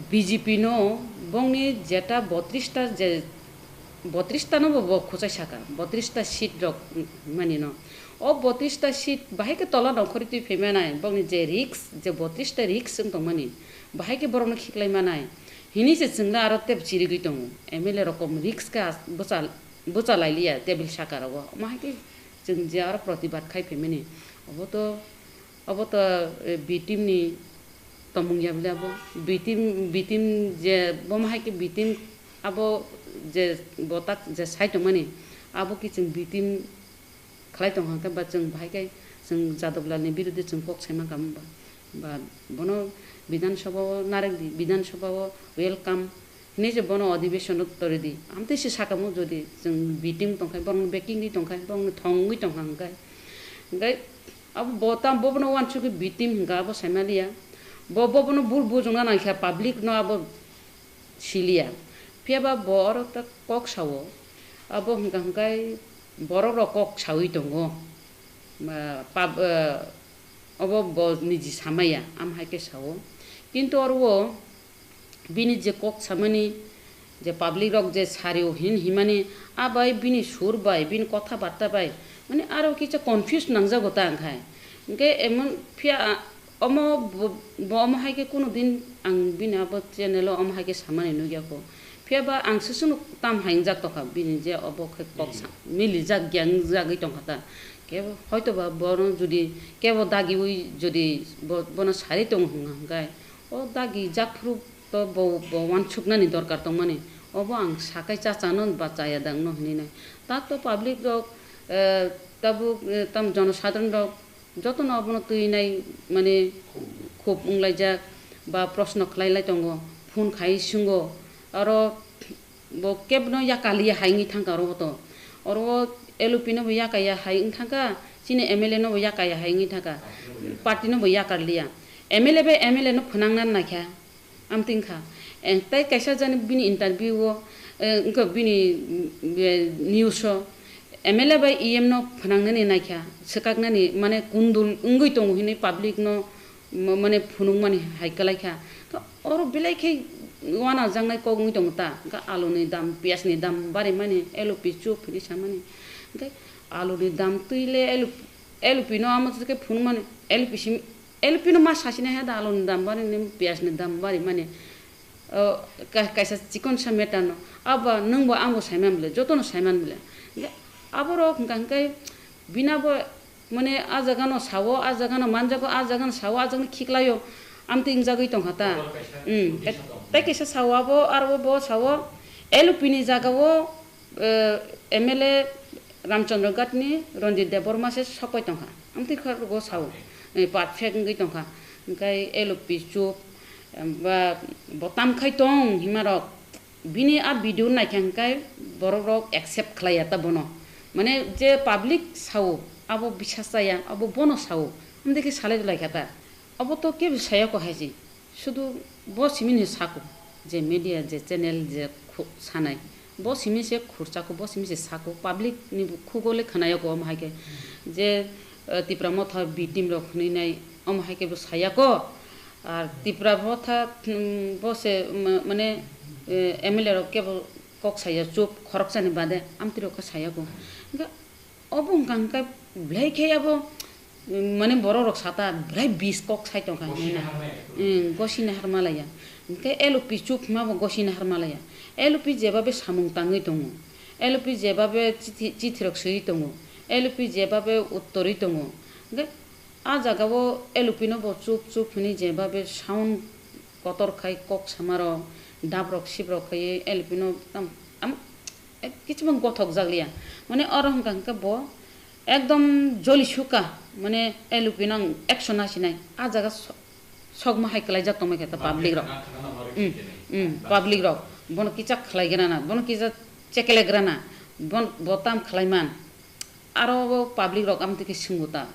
B J P no bongni jeta botris ta je, botris ta no bo, bo khwchai saka, botris ta seat rok mani no. O botris ta seat bahai khe tola nongkhorwi twi phai manai, bongni je risk, je botris ta risk wng tongmani, bahai khe borokno khiklai manai. Hini se chwngno aro tep chirigwi tongo, M L A rokom risk khe as-, bwcha, bwcha lai liya table saka rogo. Omo hai khe chwng je aro protibad khai phaimani, obo to, obo to, eh, B team ni tongmung ya bwle abo. B team, B team je bomo hai khe B team abo je botak je sai tongmani, abo khe chwng B team khlai tong kha khe ba chwng bahai khe chwng Jadab Lal ni biruddhe chwng kok sai mankha ba, ba bono Bidhan Sabha o narwk di, Bidhan Sabha o welcome hinwi je bono adhibeshon o tori di. Amtwi se saka mo jodi chwng B team tong kha, borok no backing di tong kha, borok no thongwi tong kha hwnkhe. Hwnkhe abo bo tam bo bono uansugwi B team hwnkha abo sai maliya. Bo, bo bono bul bujongna nang kha, public no abo siliya. Phiya ba bo oro ta kok sao. Abo hwnkha hwnkhe borok rok kok saui tongo. Ma, pab-, eh, obo bo niji samaya, am hai khe sao. Kintu oro o bini je kok samani, je public rok je sario hin himani, a bai bini sur bai, bini kotha batta bai, mane aro kisa confuse nangjago ta ang khai. Hwnkhe emon phiya, a, omo bo, bo omo hai khe kuno din ang bini abo channel o omo hai khe samani nukya kho. Phiya ba ang susuno tam hai wngjak tongkha, bini je obo khe kok sa-, milijak ya wngjagwi tongkha ta. Kebo hoito ba bono jodi kebo dagiwi jodi bo, bono sari tongo hwnga hwnkhe, o dagi jak phuru to bo, bo uansuknani dorkar tongmani. Obo ang sakai cha chano ba chaya dangno hinwi nai. Tak to public rok, eh, tabuk, eh, tam jonosadharon rok jotono abono twi nai mane khub wnglaijak ba proshno khlai lai tongo, phone khai swngo, aro bo kebno yakaliya hai wngwi thangkha oro to. Oro o L O P no bo yakaya hai wng thangkha, chini M L A no bo yakaya hai wngwi thangkha, party no bo yakarliya. M L A bai M L A no phwnangna naikha. Amtwi wngkha. Eh, tei kaisa jani bini interview o, eh, wngkha bini, mm, eh, news o M L A bai E M no phwnangnani naikha, swkaknani mane kundul wngwi tongo hinwi public no mo-, mane phunukmani hai kwlaikha. Khe oro belai khe uanajaknai kok wngwi tongo ta. Khe aluni dam, piyajni dam barimani, L O P chup hinwi samani. Khe aluni dam twi le L O P, L O P no amo khe phunukmani, L O P sim, L P no ma sachina he da, aloni dam bari ni, piyaj ni dam bari mani. O, ka-, kaisa chikon sa matter no. Abo nwng bo ang bo saiman bole, joto no saiman bole. Hingke aborok hingka hingke bina bo mane a jaga no sao, a jaga no manjago, a jaga no sao, a jaga no khiklaio. Amtwi wngjagwi tongkha ta. Tei kaisa sao abo, aro bo sao L P ni jaga o, eh, M L A Ramchandra Ghat ni Ranjit Debbarma se sokpai tongkha. Amtwi khe abo sao, eh, perfect wngwi tongkha. Hingke L P chup, em, ba bo tam khai tong himarok. Bini a video naikha hingke borok rok accept khlaiya ta bono. Mane je public sao, abo bisas chaya, abo bono sao. Amtwi khe salai rwlaikha ta. Abo to kebo sayako hai se. Sudu bo simi ni sako. Je media, je channel, je khu-, sanai. Bo simi se khurchako, bo simi se sako. Public ni khugo le khwnayako omo hai khe. Je, eh, Tipra Motha B team rok hwnwi nai, omo hai khe bo sayako. Ar Tipra Motha, mm, bo se, ma-, mane, eh, M L A rok kebo kok saya chup, khoroksani bade, amtwi rok khe sayako. Hingke obo wngkha hingke belai khe abo, mm, mane borok rok sata belai bis kok sai tongkha hinwi na. Gosina harmaya. Mm, gosina harmalaya. Hingke L P chup hwnma bo gosina harmalaya. L P jebabe samung tangwi tongo. L P jebabe chithi, chithi rok swiwi tongo. L P jebabe uttorwi tongo. Hingke a jaga o L P no bo chup chup hinwi jebabe sound kotor khai kok sama rok, dap rok sip rok khai L P no tam, am, eh, kichimang gothok jak liya. Mane oro hwnka hwnkhe bo ekdom joli suka, mane L P no ang ekso nasinai. A jaga so-, sokma hai kwlaijak tongmai khe ta public rok. Hmm, hmm, public rok. Bono kichak khlai grana, bono kichak chekle grana, bon-, bo tam khlai man. Aro bo public rok amtwi khe swngo ta.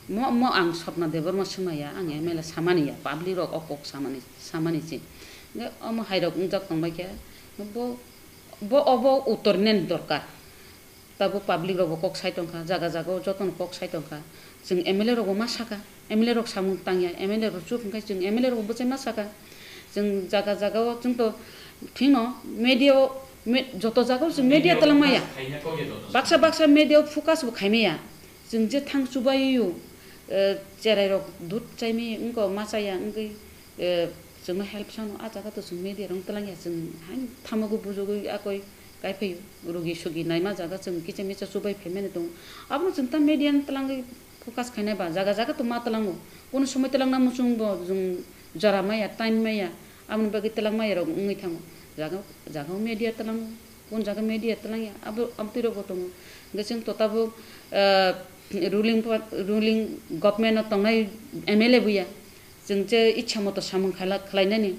Mo, mo ang Swapna Debbarma swngmaya, ang M L A samani ya, public rok o kok samani, samani se. Hingke omo hai rok wngjak tongbai khe, bo, bo obo uttor nani dorkar. Tabuk public rok bo kok sai tongkha, jaga jaga o joto no kok sai tongkha. Chwng M L A rok bo ma saka, M L A rok samung tangya, M L A rok chup hwnkhe chwng M L A rok bo bwchai ma saka. Chwng jaga jaga o chwng to thwino media o, me-, joto jaga o chwng media twlang maya. Baksa baksa media o focus bo khai maya. Chwng je thang chubaio, eh, cherai rok dud chai mi wngko ma chaya wngwi, eh, chwngno help sano a jaga to chwng media rok twlang ya chwng haino thamogo bujogwi akoi kai phaio. Rugi sugi naima jaga chwng kicha micha chubai phaimani tongo. Abono chwng ta media ni twlangwi focus khainai ba jaga jaga to ma twlango. Kono somoi twlangna muchung bo chwng jora maya, time maya, aboni bagwi twlang maya rok wngwi thango. Jaga, jaga o media twlango, kon jaga media twlangya, abo, abtwi rok bo tongo. Hwnkhe chwng to tabuk, ah, ruling pa-, ruling government o tongnai M L A buya. Chwng je ichha moto samung khala-, khlainani.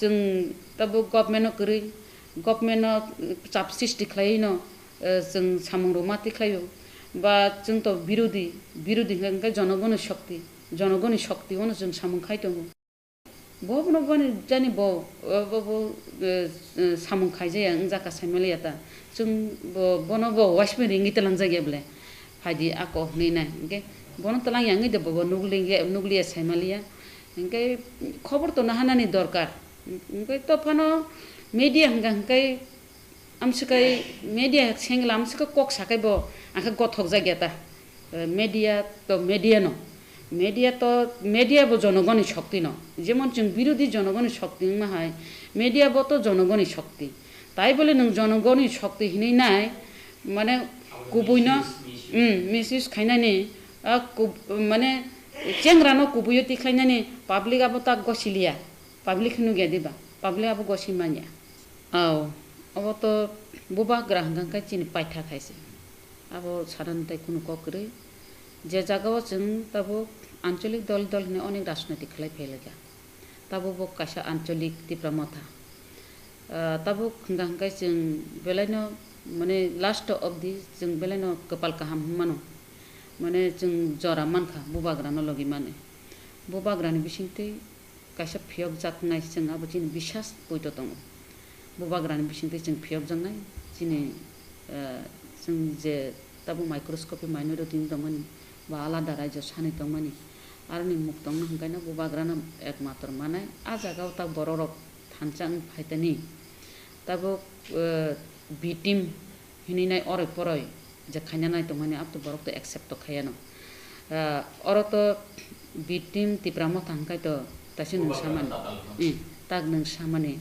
Chwng tabuk government o kwrwi, government o chap sristi khlaiwi no, eh, chwng samung rok ma tikhlaio. Ba chwng to birodhi, birodhi hwnkhe jonogoni shokti, jonogoni shokti ono chwng samung khai tongo. Bo bono boni jani bo, bo, bo, eh, eh, samung khaijaya wngjakha saimaliya ta. Chwng bo, bono bo uaisukmani ringwi twlangjakya bwle. Phaidi ako hwnwi nai. Hwnkhe bono twlangya wngwi de bo, bo nukliya, nukliya saimaliya. Hwnkhe khobor to nahanani dorkar. Hwnkhe to phano media hwnkha hwnkhe amswkhe media sengla amswkhe kok sakhai bo angkhe gothok jakya ta. Eh, media to media no. Media to, media bo jonogoni shokti no. Jemon chwng birodhi jonogoni shokti wngma hai, media bo to jonogoni shokti. Tai bole nwng jonogoni shokti hinwi nai, mane kubui no, mm, misuse khainani, ah, kub-, mane chengra no kubui o tikhlainani public abo tak gosiliya. Public nugya diba? Public abo gosi manya. Ao, abo to bubagra hwnkha khe chini paithak hai se. Abo sana tei kunu kok kwrwi. Je jaga o chwng tabuk ancholik dol dol hwnwi onek rajnoitik khlai phai laikha. Tabuk bo kaisa ancholik Tipra Motha. Ah, tabuk hwnkha hwnkhe chwng belaino, mane, last obdi chwng belaino kwpal kaham hwnmano. Mane, chwng jora mankha bubagrano logi mani. Bubagrani bisingtwi kaisa phiyokjaknai chwng abo chini bisas poito tongo. Bubagrani bisingtwi chwng phiyokjaknai chini, eh, chwng je tabuk microscopic minority wng tongmani ba alada raijo sani tongmani, aroni muk tongna hwnkhaino bubagrano ekmatro manai. A jagao ta bororok thansa wng phaitani tabuk, eh, B team hinwi nai oroi poroi je khaina nai tongmani, abo to borok to accept to khaiya no. Ah, oro to B team Tipra Motha hwnkhe to taisa nwng samani. Eh, tak nwng samani.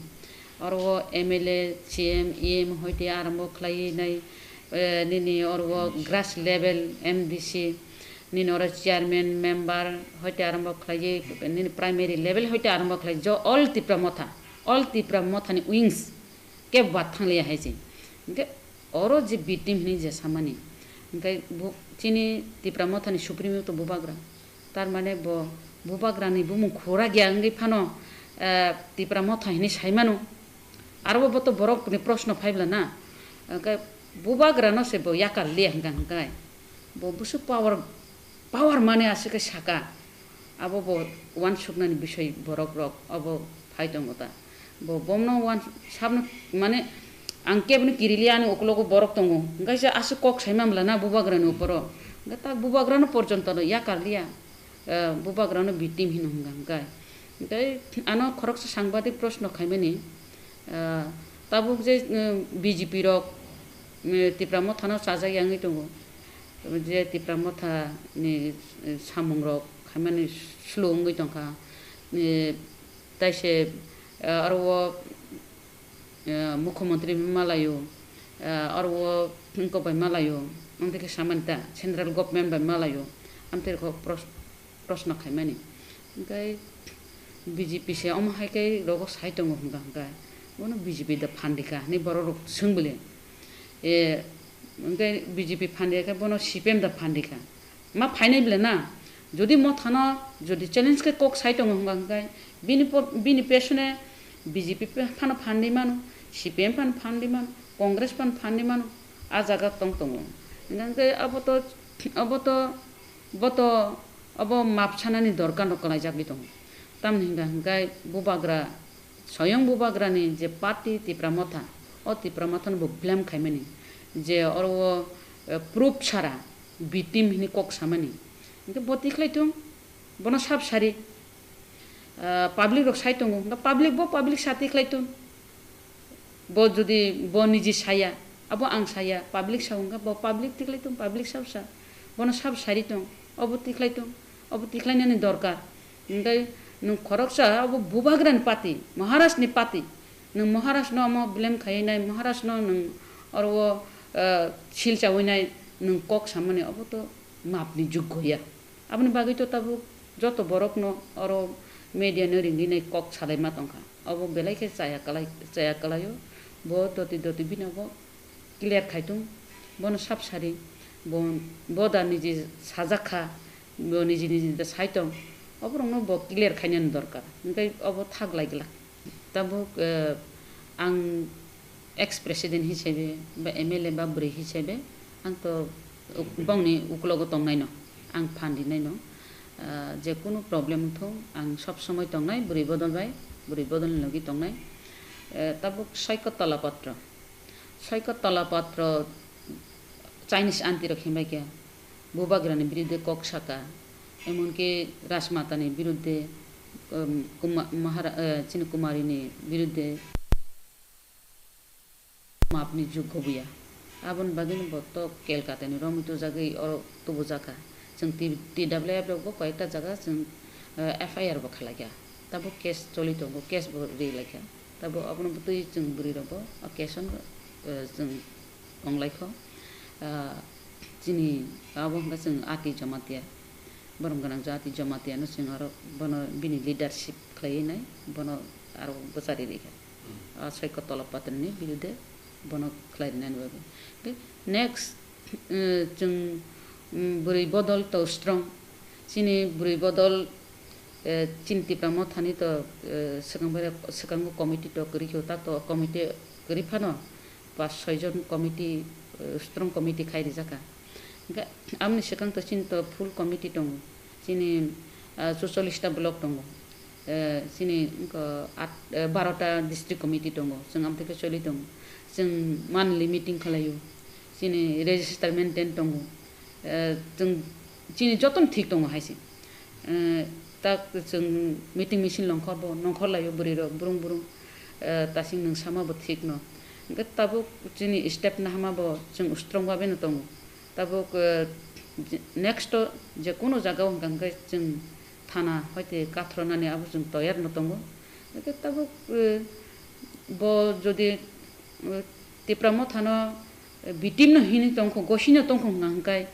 Oro o M L A, C M, E M hoite arombo khlaiwi nai, eh, nini oro o grass level M D C, nini oro chairman, member hoite arombo khlaiwi, nini primary level hoite arombo khlai, jo all Tipra Motha, all Tipra Mothani wings kebo bathang liya hai se. Hingke oro je B team hinui je samani, hingke bo chini Tipra Mothani supremo to Bubagra. Tar mane bo Bubagrani bumung khura gya wngwi phano, eh, Tipra Motha hinui sai mano. Aro bo to borokni proshno phai bwla na. Hingke Bubagrano se bo yakar liya hingka hingkai. Bo busu power, power mane aswk khe saka. Abo bo uansuknani bisoi borok rok obo phai tongo ta. Bo bomno uan sabno mane ang keboni kiriliya ani ukulogo borok tongo. Hingke se aswk kok saima bwla na Bubagrani uporo. Hingke ta Bubagrano porjonto no yakar liya. Eh, Bubagrano B team hino hingka hingkai. Hingke ano khoroksa sangbadik proshno khaimani. Ah, tabuk je, eh, B J P rok, eh, Tipra Mothano chajak yangwi tongo. Je Tipra Mothani, eh, samungrok khaimani slow wngwi tongkha. Eh, taise, eh, aro o, eh, mukhyamantri bai malaio, eh, aro o wngkok bai malaio, amtwi khe samani ta central government bai malaio, amtwi khe pros-, proshno khaimani. Hingke B J P se omo hai khe rogo sai tongo hwnka hwnkhe, bono B J P da phandika hinui borok rok swng bole. E, hingke B J P phandika khe bono C P M da phandika. Ma phainai bole na, jodi Mothano jodi challenge khe kok sai tongo hwnka hwnkhe, bini po-, bini pesone B J P phano phandui mano, C P M phano phandui mano, Congress phano phandui mano, a jaga tong tongo. Hingke abo to, abo to, bo to, Obo map sanani dorkar no kwlaijagwi tongo. Tamni hwnka hwnkhe Bubagra, soyong Bubagrani je party Tipra Motha, o Tipra Mothano bo blame khaimani je oro o, eh, proof sara B team hini kok samani. Hwnkhe bo tikhlai thung, bono sab sari, ah, public rok sai tongo, hwnkhe public bo public sa tikhlai thung. Bo jodi bo niji saya, abo ang saya, public sa hwnkha, bo public tikhlai tong, public sab sa, bono sab sari tong, obo tikhlai tong, obo tikhlainani dorkar. Hingke nwng khoroksa abo Bubagrani party, Maharajni party, nwng Maharajno omo blame khaiwi nai, Maharajno nwng oro o, eh, sil chawi nai, nwng kok samani obo to mapni juggo ya. Aboni bagwi to tabuk joto borokno oro media no ringwi nai kok salaima tongkha. Obo belai khe chaya kwlai, chaya kwlaio. Bo doti doti bini obo clear khai tung. Bono sab sari, bo, bo da niji sajak kha, bo niji niji da sai tong. Oborokno bo clear khainani dorkar. Hingke obo thak lai glak. Tabuk, eh, ang ex president hisabe ba M L A ba bwrwi hisabe ang to uk-, bongni uklogo tongnaino, ang phan rinaino, ah, je kunu problem wngthung ang sob somoi tongnai bwrwi bodol bai, bwrwi bodolni logi tongnai. Eh, tabuk Soiko Tola Patro, Soiko Tola Patro Chinese aunty rok himbai khe Bubagrani birudde kok saka, emonki Rajmatani birudde, um, Kuma-, Mahara-, eh, chini Kumarini birudde mapni juggo buya. Aboni bagwino bo to Kolkatani romwi tubujagwi oro tubujakha. Chwng T-, T W F rokbo koyekta jaga chwng, eh, F I R bo khalaikha. Tabuk case choli tongo, case bo ri laikha. Tabuk abono bwtwi chwng bwrwi rokbo o case-o, eh, chwng tonglai kho. Ah, chini abo hwnba chwng Ati Jamatia, borom gwnang jati Jamatia no chwng aro bono bini leadership khlaiwi nai, bono aro bwchari rikha. Ah, Soiko Tola Patro ni birude bono khlai rinani bagwi. Tei next, eh, chwng, mm, bwrwi bodol to strong. Chini bwrwi bodol, eh, chini Tipra Mothani to, eh, swkang bai, swkango committee to kwrwi khe, ta to committee kwrwi phano pas soi jon committee, eh, strong committee khai rijak kha. Hingke amoni swkang to chini to full committee tongo. Chini, ah, chuchollish ta block tongo. Eh, chini wngkha at, eh, baro ta district committee tongo. Chwng amtwi khe choli tongo. Chwng monthly meeting khlaio. Chini register maintain tongo. Eh, chwng, chini jotono thik tongo hai se. Eh, tak chwng meeting misil nongkhor bo, nongkhor laio bwrwi rok, brung brung. Eh, tasing nwng sama bo thik no. Hingke tabuk chini step nahama bo chwng strong babe no tongo. Tabuk, eh, je-, next o je kunu jaga o hwnka hwnkhe chwng thana hoite kathronani abo chwng toyar no tongo. Hingke tabuk, eh, Bo jodi, uh, Tipra Mothano, uh, victim no hini tongkho, gosino tongkho hwnka hwnkhe,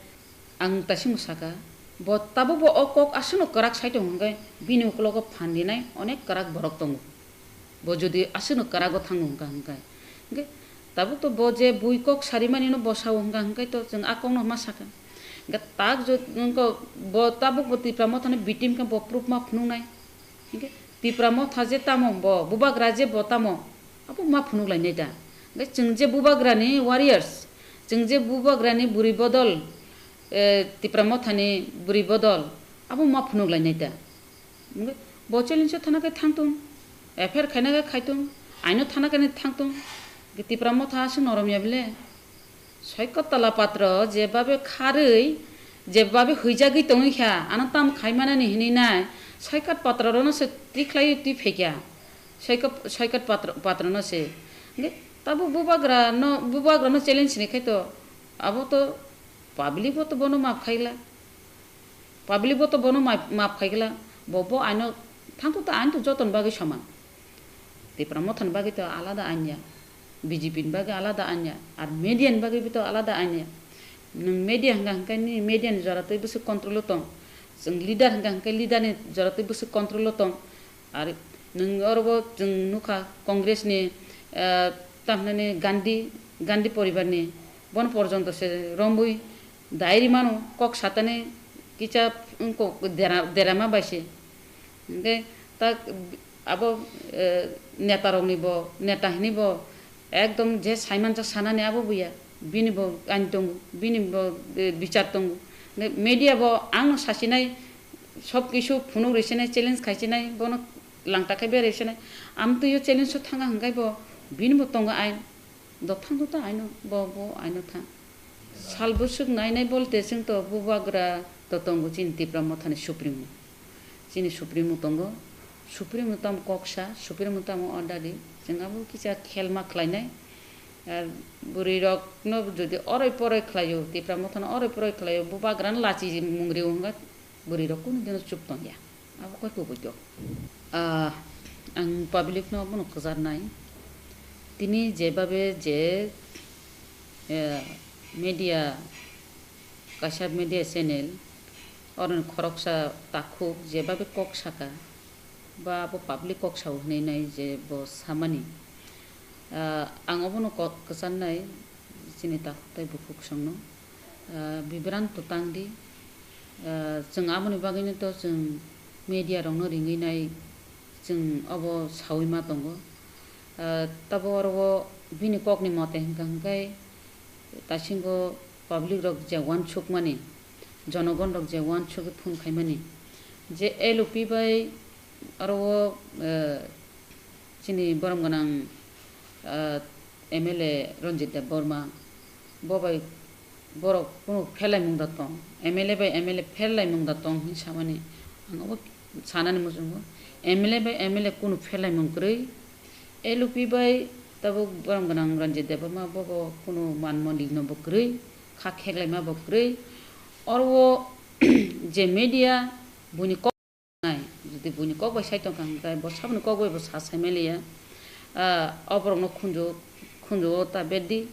ang taisimo saka, bo tabukbo o kok aswkno kwrak sai tongo hwnkhe, bini ukologo phan dinai onek kwrak borok tongo. Bo jodi aswkno kwrago thango hwnka hwnkhe, hwnkhe tabuk to bo je bui kok sarimani no bo sao hwnka hwnkhe to chwng a kokno ma saka. Hwnkhe tak jodi bo tabukbo Tipra Mothano victim khe bo proof ma phunuknai. Hingke Tipra Motha je tamo bo, Bubagra je bo tamo, abo ma phunuk lainai da. Hingke chwng je Bubagrani warriors, chwng je Bubagrani bwrwi bodol, eh, Tipra Mothani bwrwi bodol, abo ma phunuk lainai da. Hingke bo challenge o thana khe thangtung, F I R khaina khe khaitung, aino thana khe thangtung, hingke Tipra Motha aswk norom ya bile. Soikot tola patro jebabe kharwi, jebabe huijagwi tongwi kha, ano tam khaimanani hinwi nai, soikot patro rono se tikhlaiwi twi phaikha, soikot, soikot patro, patrono se. Hingke tabo bubagra no, bubagra no challenge ni khai to, abo to public bo to bono map khaila. Public bo to bono ma-, map khaigwla, bo, bo aino thangto ta ain to joton bagwi soman. Tipra Mothani bagwi to alada ain ya, B J P ni bagwi alada ain ya, ar media ni bagwi bo to alada ain ya. Nwng media hwnka hwnkhe nini media ni jora twi bwswk control o tong, chwng leader hwnka hwnkhe leader ni jora twi bwswk control o tong. Ar nwng oro bo chwng nukha Congress ni, eh, tamhinani Gandhi, Gandhi poribar ni, bono porjonto se romwi dai rimano, kok satani kisa wngkok dera-, derama bai se. Hingke ta abo, eh, neta rokni bo, neta hini bo ekdom je saimanjak sanani abo buya, bini bo ain tongo, bini bo, eh, bichar tongo. Hingke media bo ang sasinai, sob kisu phunuk rwsinai, challenge khaisinai, bono langta khe beraisinai. Amtwio challenge o thanga hwnkhe bo bini bo tongo ain. Dophang do ta aino, bo, bo aino thang. Sal bwswk nainai bolte chwng to bubagra to tongo chini Tipra Mothani Supremo. Chini Supremo tongo. Supremo tamo koksa, Supremo tamo order di. Chwng abo kisa khelma khlainai. Ar bwrwi rokno jodi oroi poroi khlaio, Tipra Mothano oroi poroi khlaio, bubagrano lachi mung rio hwnga bwrwi rok kunu dino chup tongya. Abo koi kubui do. Ah, ang public no bono kwcharnai. Tini jebabe je, eh, media, kaisa media channel, oroni khoroksa takhuk jebabe kok saka, ba abo public kok sao hinwi nai je bo samani. Ah, ang obono kok kwcharnai, chini takhuk tai bukhuk songno, ah, bibranto tang di. Ah, chwng aboni bagwino to chwng media rokno ringwi nai, chwng obo saui ma tongo. Ah, tabo oro o bini kokni mote hwnkha hwnkhe taisingo public rok je uansukmani, jonogon rok je uansugwi phone khaimani, je L O P bai oro o, ah, chini borom gwnang, ah, M L A Ranjit Debbarma, bo bai borok kunu pherlaimung da tong, M L A bai M L A pherlaimung da tong hinwi samani ang obo sanani muchungo. M L A bai M L A kunu pherlaimung kwrwi, L O P bai tabuk borom gwnang Ranjit Debbarma bo bo kunu man mondir no bo kwrwi, kha kheklaima bo kwrwi. Oro o je media buini kok nai, jodi buini kok bai sai tongkha hwnkhe bo saboni kok bai bo sa sai maliya. Ah, o borokno khunju, khunju o ta berdi.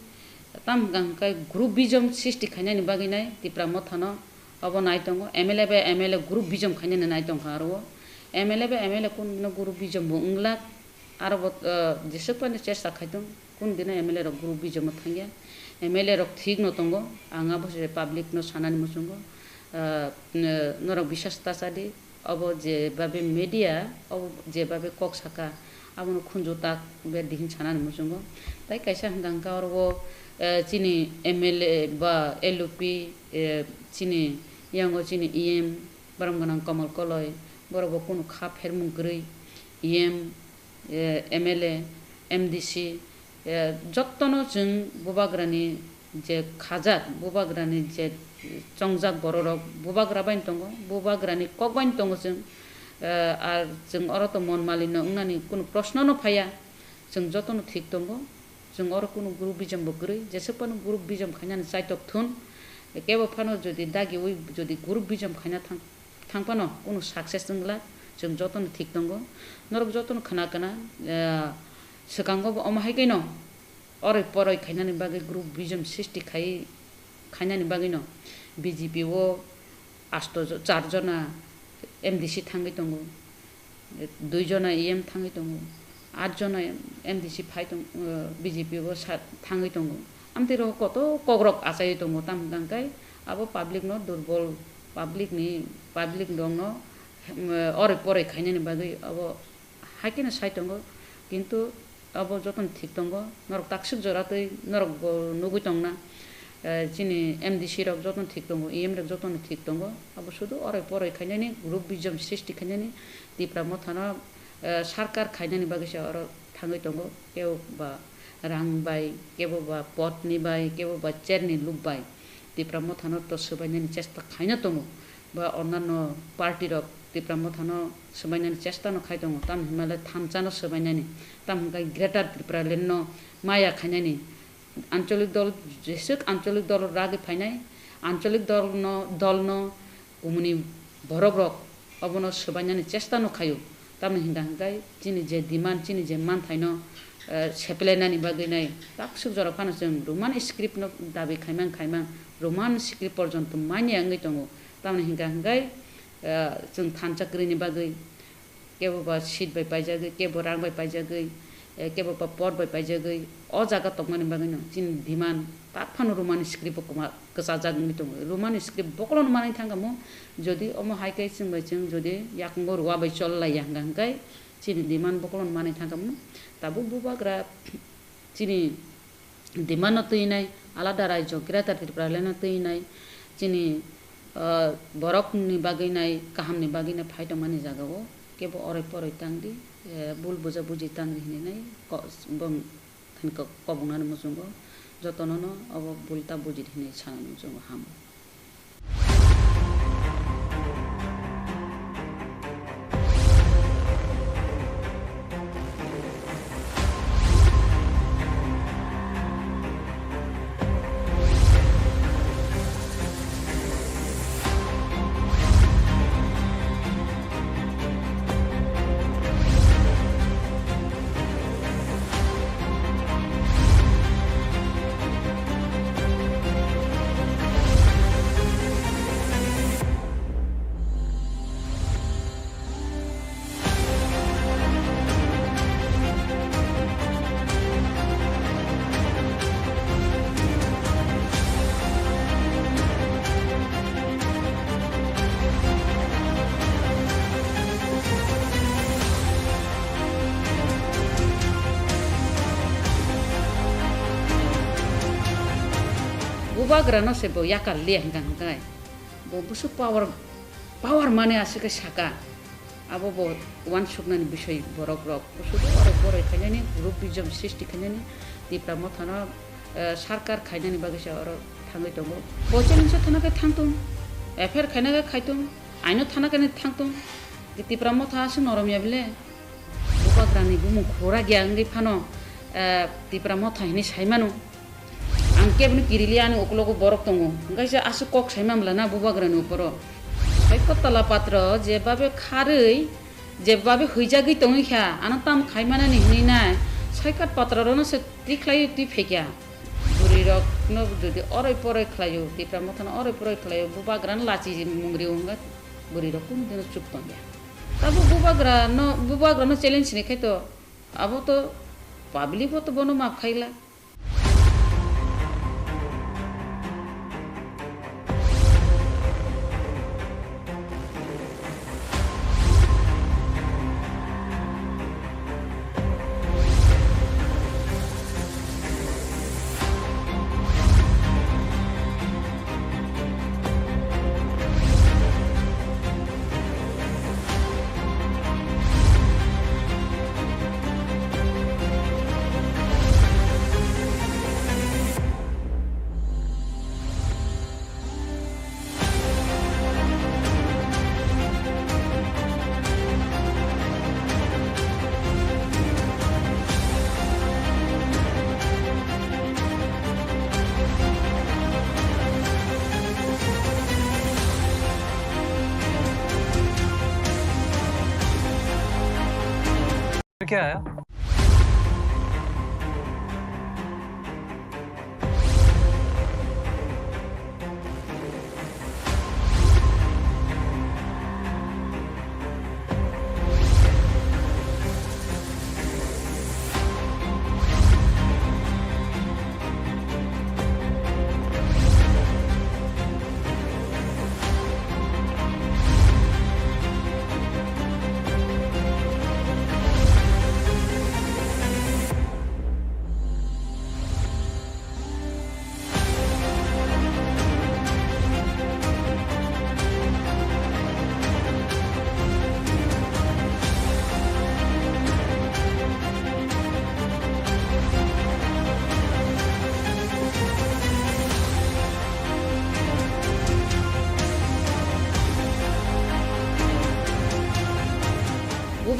Tamo hwnkha hwnkhe groupism srishti khainani bagwi nai Tipra Mothano obo nai tongo. M L A bai M L A groupism khainani nai tongkha aro o. M L A bai M L A kunu dino groupism bo wngla. Aro bo, ah, jeswk phano chesta khaitong, kunu dino M L A rok groupism o thangya. M L A rok thik no tongo, ang abo se public no sanani muchungo. Ah, n-, norok bisas ta chadi. Obo je babe media, obo je babe kok saka, abono khunju tak berdi hin sanani muchungo. Tai kaisa hwnkha hwnkha oro o, eh, chini M L A ba L O P, eh, chini yango chini E M, borom gwnang Komol Koloi, borok bo kunu kha phermung kwrwi, E M, eh, M L A, M D C, eh, jottono chwng bubagrani je khajak, bubagrani je chongjak bororok, bubagra bai tongo, bubagrani kok bai tongo chwng, eh, ar chwng oro to mon malino wngnani kunu proshno no phaiya, chwng jotono thik tongo, chwng oro kunu groupism bo kwrwi, jeswk phano groupism khainani chaitok thun, kebo phano jodi dagiui jodi groupism khaina thang, thang phano kunu success wngla, chwng jotono thik tongo. Norok jotono khna khna, eh, Swkango bo omo hai khe no oroi poroi khainani bagwi group bijom srishti khai, khainani bagwi no B J P o asto jo-, char jona M D C thangwi tongo, dui jona E M thangwi tongo, aat jona M D C phai tong-, uh, B J P o sa-, thangwi tongo. Amtwi rok koto kokrok achaiwi tongo, tamo hwnkha hwnkhe abo public no durbol, public ni, public rok no, um, oroi poroi khainani bagwi abo hai kheno sai tongo, kintu abo jotono thik tongo, norok takswk jora twi norok bo nugwi tongna, eh, chini M D C rok jotono thik tongo, E M rok jotono thik tongo, abo sudu oroi poroi khainani group bijom srishti khainani Tipra Mothano, eh, sarkar khainani bagwi se oro thangwi tongo, kebo ba rang bai, kebo ba podni bai, kebo ba chairni look bai Tipra Mothano to swbainani chesta khaina tongo. Ba onano party rok Tipra Mothano swbainani chesta no khai tongo, tamni hwnba le thansa no swbainani, tamo hwnka Greater Tipraland no maya khainani ancholik dol, jeswk ancholik dol ragwi phainai, ancholik dol no, dol no kumuni borok rok obono swbainani chesta no khaio. Tamni hwnka hwnkhe chini je demand, chini je manthaino, eh, seplainani bagwi nai takswk jora phano chwng Roman script no dabi khaimang khaimang, Roman script porjonto manya wngwi tongo. Tamni hwnka hwnkhe, eh, chwng thansa kwrwini bagwi kebo ba seat bai paijagwi, kebo rang bai paijagwi, eh, kebo ba pod bai paijagwi, o jaga tongmani bagwino chini demand tak phano Roman script o kwma-, kwchajak wngwi tongo. Roman script bokologno manwi thangkha mo, jodi omo hai khe chwng bai chwng jodi yakungo rua bai chol lai ya hwnka hwnkhe chini demand bokologno manwi thangkha mo. Tabuk bubagra chini demand no twi nai, alada raijo Greater Tipraland no twi nai, chini, ah, borok ni bagwi nai, kaham ni bagwi nai phai tongmani jaga o kebo oroi poroi tang di, eh, bul buja buji tang di hinwi nai ko-, bong thani ko-, kobong nani muchungo jotono no obo bul ta buji di hinwi sanani muchungo hamo. Bubagrano se bo yakar liya hingka hingkai. Bo busu power, power mane aswk khe saka. Abo bo uansuknani bisoi borok rok. Busu bo oro boroi khainani, group bijom srishti khainani, Tipra Mothano, eh, sarkar khainani bagwi se oro thangwi tongo. Bo chini se thana khe thangtung, F I R khaina khe khaitung, aino thana khe thangtung. Tipra Motha aswk norom ya bile. Bubagrani bumung khura gya wngwi phano, eh, Tipra Motha hinwi saimano. Ang keboni kirili ani ukulogo borok tongo. Hwnkhe se aswk kok saima mla na bubagrani uporo. Soikotala patro jebabe kharwi, jebabe huijagwi tongwi kha, ano tam khaimanani hinwi nai. Soikat patro rono se tikhlaiwi twi phaikha. Bwrwi rokno jodi oroi poroi khlaio, Tipra Mothano oroi poroi khlaio, bubagrano lachi mungri wngkha, bwrwi rok kunu dino chup tongya. Tabuk bubagrano, bubagrano challenge ni khai to, abo to public bo to bono map khaila. क्या आया?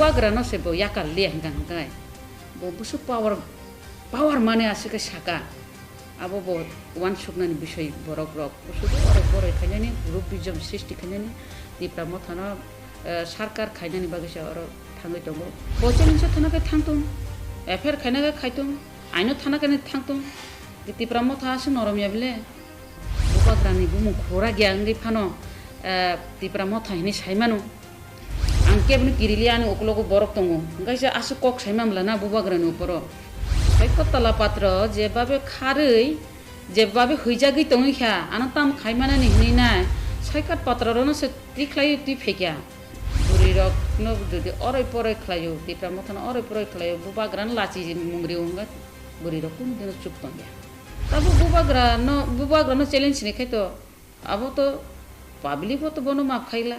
Bubagrano se bo yakar liya hingka hingkai. Bo busu power, power mane aswk khe saka. Abo bo uansuknani bisoi borok rok. Busu borok boroi khainani, group bijom sristi khainani, Tipra Mothano, eh, sarkar khainani bagwi se oro thangwi tongo. Bo challenge thana khe thangtung, F I R khaina khe khaitung, aino thana khe thangtung. Tipra Motha aswk noromya bile. Bubagrani bumung khura gya wngwi phano, eh, Tipra Motha hinwi saimano. Ang keboni kirili ani ukulogo borok tongo. Hingkaisa aswk kok saima mlana bubagrani uporo. Soikot tola patro jebabe kharwi, jebabe huijagwi tongwi kha, ano tam khaimanani hinwi nai. Soikot patro rono se tikhlaiwi twi phaikha. Bwrwi rokno jodi oroi poroi khlaio, Tipra Mothano oroi poroi khlaio, bubagrano lachi mungri wngkha. Bwrwi rok kunu dino chup tongya. Tabuk bubagrano, bubagrano challenge ni khai to, abo to public bo to bono map khaila.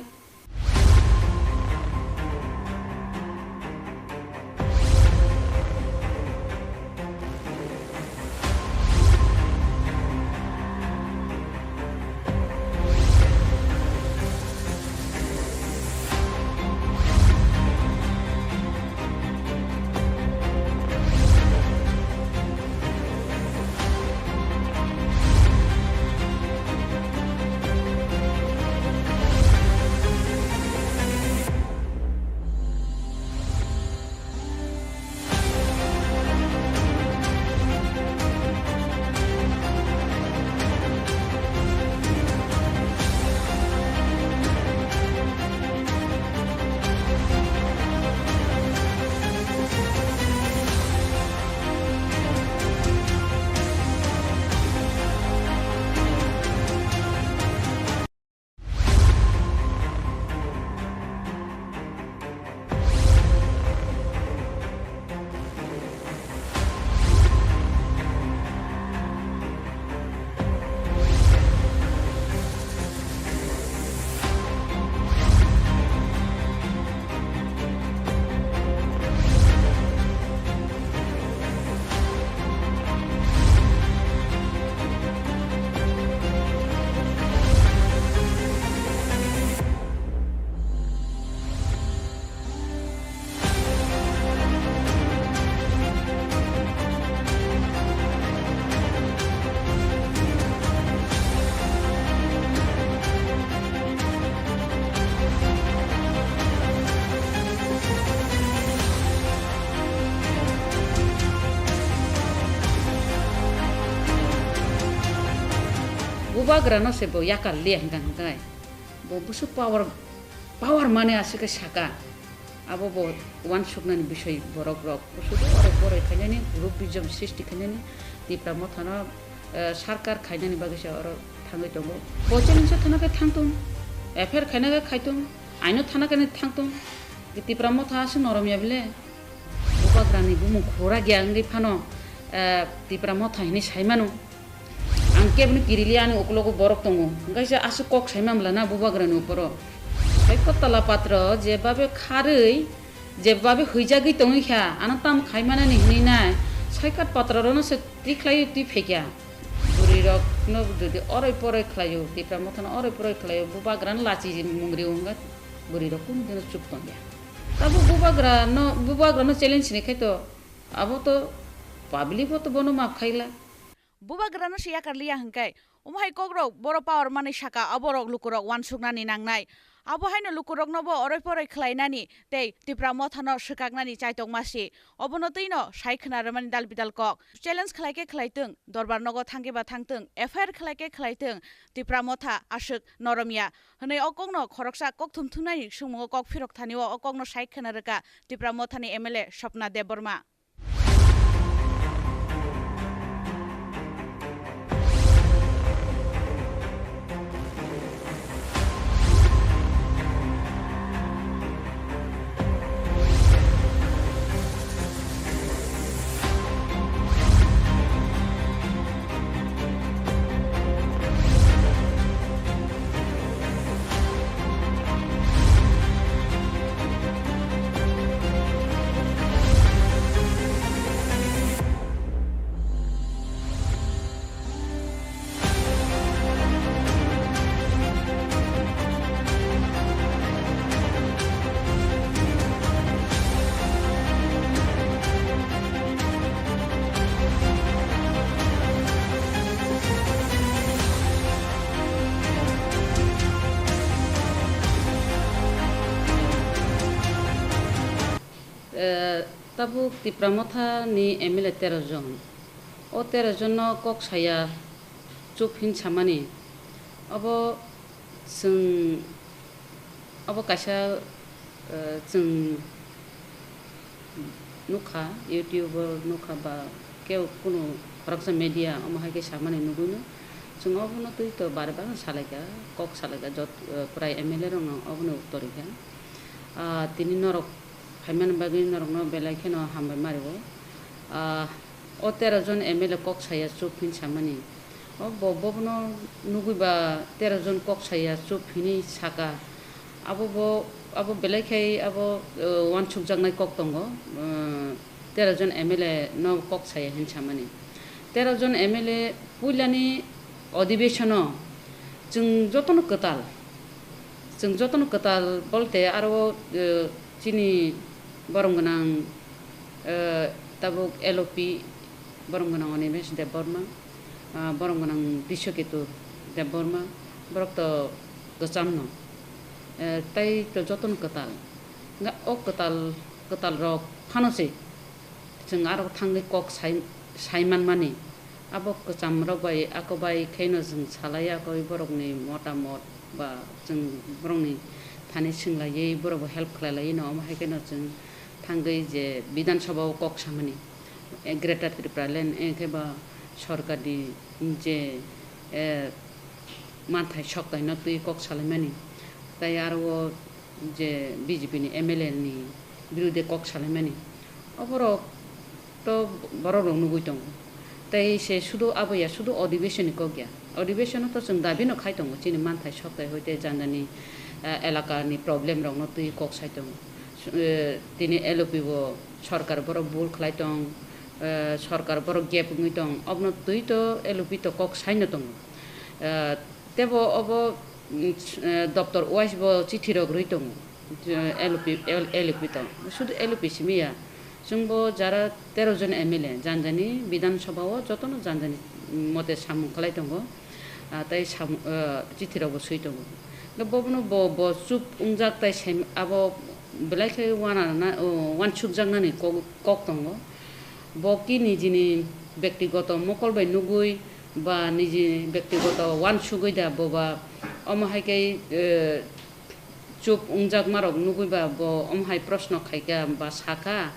Bubagrano se bo yakar liya hingka hingkai. Bo busu power, power mane aswk khe saka. Abo bo uansuknani bisoi borok rok. Busu borok boroi khainani, group bijom sristi khainani, Tipra Mothano, eh, sarkar khainani bagwi se oro thangwi tongo. Bo challenge thana khe thangtung, F I R khaina khe khaitung, aino thana khe thangtung. Tipra Motha aswk noromya bile. Bubagrani bumung khura gya wngwi phano, eh, Tipra Motha hinwi saimano. Ang keboni kirili ani ukulogo borok tongo. Hingkaisa aswk kok saima mlana bubagrani uporo. Soikot tola patro jebabe kharwi, jebabe huijagwi tongwi kha, ano tam khaimanani hinwi nai. Soikot patro rono se tikhlaiwi twi phaikha. Bwrwi rokno jodi oroi poroi khlaio, Tipra Mothano oroi poroi khlaio, bubagrano lachi mungri wngkha, bwrwi rok kunu dino chup tongya. Tabuk bubagrano, bubagrano challenge ni khai to, abo to public bo to bono map khaila. Bubagrano se yakar liya hingkai, omo hai kokrok boro power manwi saka, aborok lukurok uansuknani nangnai. Abo haino lukurokno bo oroi poroi khlainani tei Tipra Mothano swkaknani chaitokma si. Obono twino sai khna rwmani dal bidal kok. Challenge khlai khe khlai twng, dorbar nogo thang khe ba thang twng, F I R khlai khe khlai twng, Tipra Motha aswk noromya. Hwnwi o kokno khoroksa kokthum thumnaini swngmungo kok phirok thani o, o kokno sai khna rwkha Tipra Mothani M L A Swapna Debbarma. Tabuk Tipra Motha ni M L A tero jon. O tero jon no kok saya chup hin samani. Obo chwng, obo kaisa, eh, chwng nukha, YouTube o nukha ba kebo kunu khoroksa media omo hai khe samani nugwi no. Chwng obo no twi to bare bare salaikha, kok salaikha, jot, eh, prai M L A rok no obo no uttor rikha. Ah, tini norok phaimani bagwi norokno belai kheno hambai ma rwo. Ah, o tero jon M L A kok saya chup hin samani. O bo, bobono nugwi ba tero jon kok saya chup hinwi saka. Abo bo, abo belai khai abo, eh, uansukjaknai kok tongo. Eh, tero jon M L A no kok saya hin samani. Tero jon M L A puilani odhibeshono chwng jotono kwtal. Chwng jotono kwtal bolte aro, eh, chini borom gwnang, eh, tabuk L O P borom gwnang Animesh Debbarma, ah, borom gwnang Biswaketu Debbarma, borok to kwchamno, eh, tei to jotono kwtal. Nga o kwtal, kwtal rok phano se chwng aro thangwi kok sai, sai manmani. Abo kwcham rok bai, ako bai khaino chwng salai, ako borokni motamot ba chwng borokni thani swnglaui borokbo help khlailai no, omo hai kheno chwng thangwi je Bidhan Sabha o kok samani, eh, Greater Tipraland, eh, khe ba sorkarni je, eh, manthai soktaino twi kok salaimani, tei aro o je B J P ni M L A ni birude kok salaimani, oborok to borok rok nugwi tongo. Tei se sudu abo ya, sudu odhibesoni kok ya. Odhibesoni to chwng dabi no khai tongo, chini manthai soktai hoite jandani, eh, elaka ni problem rok no twi kok sai tongo. Su-, eh, tini L O P bo sorkar borok bul khlai tong, eh, sorkar borok gap wngwi tong, obono twi to L O P to kok sai no tongo. Eh, tebo obo, mm, eh, doptor wise bo chithi rok rwi tongo. Eh, L O P, L-, L O P to. Sudu L O P simi ya. Chwngbo jara tero jon M L A, janjani Bidhan Sabha o jotono janjani mote samung khlai tongo. Ah, tei sam-, ah, chithi rok bo swi tongo. Hwnkhe bobono bo, bo chup wngjak tei sem-, abo belai khe wana na, oh, wansukjaknani kok, kok tongo. Bo ki nijini bektigoto mokol bai nugwi ba niji bektigoto wansugwi da boba omo hai khe, eh, chup wngjakmarok nugwi ba bo omo hai proshno khaikha ba sakha,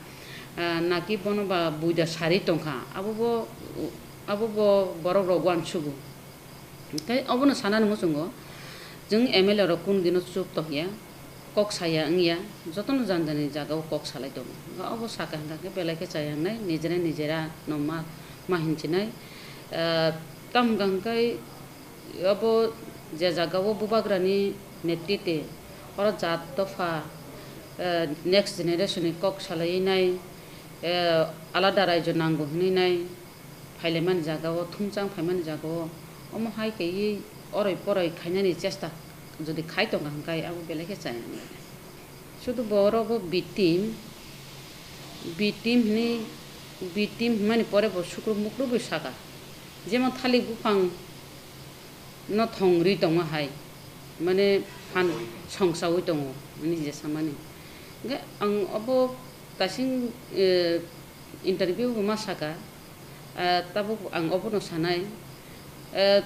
ah, naki bono ba buida sari tongkha, abo bo, abo bo borok rok uansugo. Tei obono sanani muchungo, chwng M L A rok kunu dino chup tongya, kok saya wngya, jotono jani jani jagao kok salai tongo. Obo sakha hwnkha khe belai khe chaya wngnai, nijera nijera no ma, ma hinchinai. Ah, tamo hwnkha hwnkhe, obo je jagao bubagrani netrite, oro jat dopha, eh, next generation ni kok salai nai, eh, alada raijo nango hinwi nai, phailaimani jagao, thumchang phaimani jagao, omo hai kaiwi oroi poroi khainani chesta jodi khai tongkha hwnkhe abo belai khe chaya wngnai. Sudu bo oro bo B team, B team hinwi, B team hinmani pore bo sukru mukru bo saka. Jemon thalik buphang no thong rwi tongma hai, mane phan songsaui tongo, hwnwi je samani. Hwnkhe ang obo kasing, eh, interview bo ma saka, ah, tabuk ang obono sanai, eh,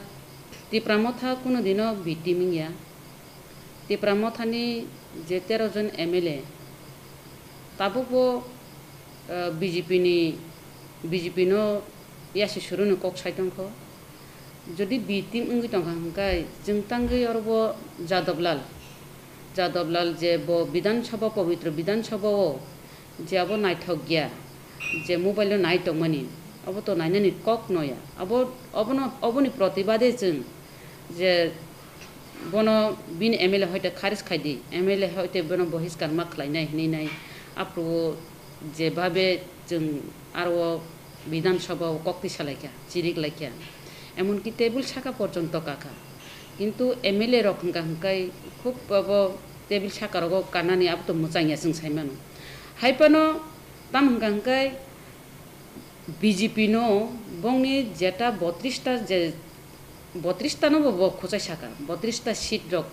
Tipra Motha kunu dino B team wngya. Tipra Mothani je tero jon M L A, tabukbo, eh, B J P ni, B J P no yasi suruni kok sai tongkho. Jodi B team wngwi tongkha hwnkhe, chwng tangwi orobo Jadab Lal, Jadab Lal je bo Bidhan Sabha, pobitro Bidhan Sabha o je abo naithok ya, je mobile o nai tongmani, abo to nainani kok noya. Abo, obono, oboni protibade chwng je bono bini M L A hoite kharis khai di, M L A hoite bono bohiskar ma khlainai hinwi nai, aphuru je babe chwng aro o Bidhan Sabha o kok twi salaikha, chirik laikha, emonki table saka porjonto kakha. Kintu M L A rok hwnkha hwnkhe khub abo table saka rogo kanani abo to mwchang ya chwng sai mano. Hai phano tamo hwnkha hwnkhe B J P no bongni jeta botris ta je, botris ta no bo, bo khwchai saka, botris ta seat rok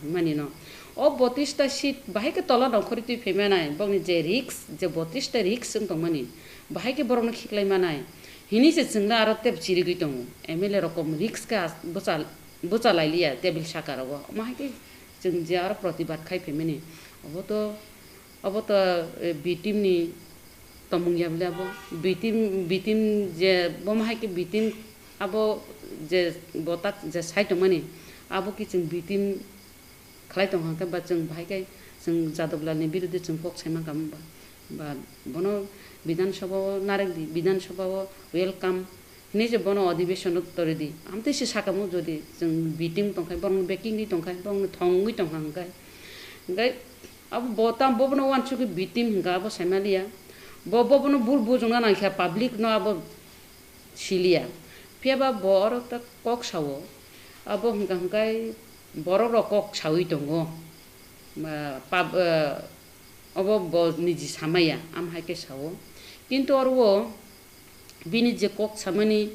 mani no. O botris ta seat bahai khe tola nongkhorwi twi phaimanai, bokni je risk, je botris ta risk wng tongmani, bahai khe borokno khiklai manai hini se chwngno aro tep chirigwi tongo. M L A rokom risk khe as-, bwcha-, bwcha lailiya table saka rogo. Omo hai khe chwng je aro protibad khai phaimani, obo to, obo to, eh, B team ni tongmung ya bwle abo. B team, B team je bomo hai khe B team abo je botak je sai tongmani, abo khe chwng B team khlai tong kha khe ba chwng bahai khe chwng Jadab Lal ni biruddhe chwng kok sai mankha ba, ba bono Bidhan Sabha o narwk di, Bidhan Sabha o welcome hinwi je bono adhibeshon o tori di. Amtwi se saka mo jodi chwng B team tong kha, borok no backing di tong kha, borok no thongwi tong kha hwnkhe, hwnkhe abo bo tam bo bono uansukgwi B team hwnkha abo sai maliya. Bo, bo bono bul bujongna nang kha, public no abo siliya. Phiya ba bo oro ta kok sao. Abo hwnkha hwnkhe borok rok kok saui tongo. Ma, pab-, eh, obo bo niji samaya, am hai khe sao. Kintu oro o bini je kok samani,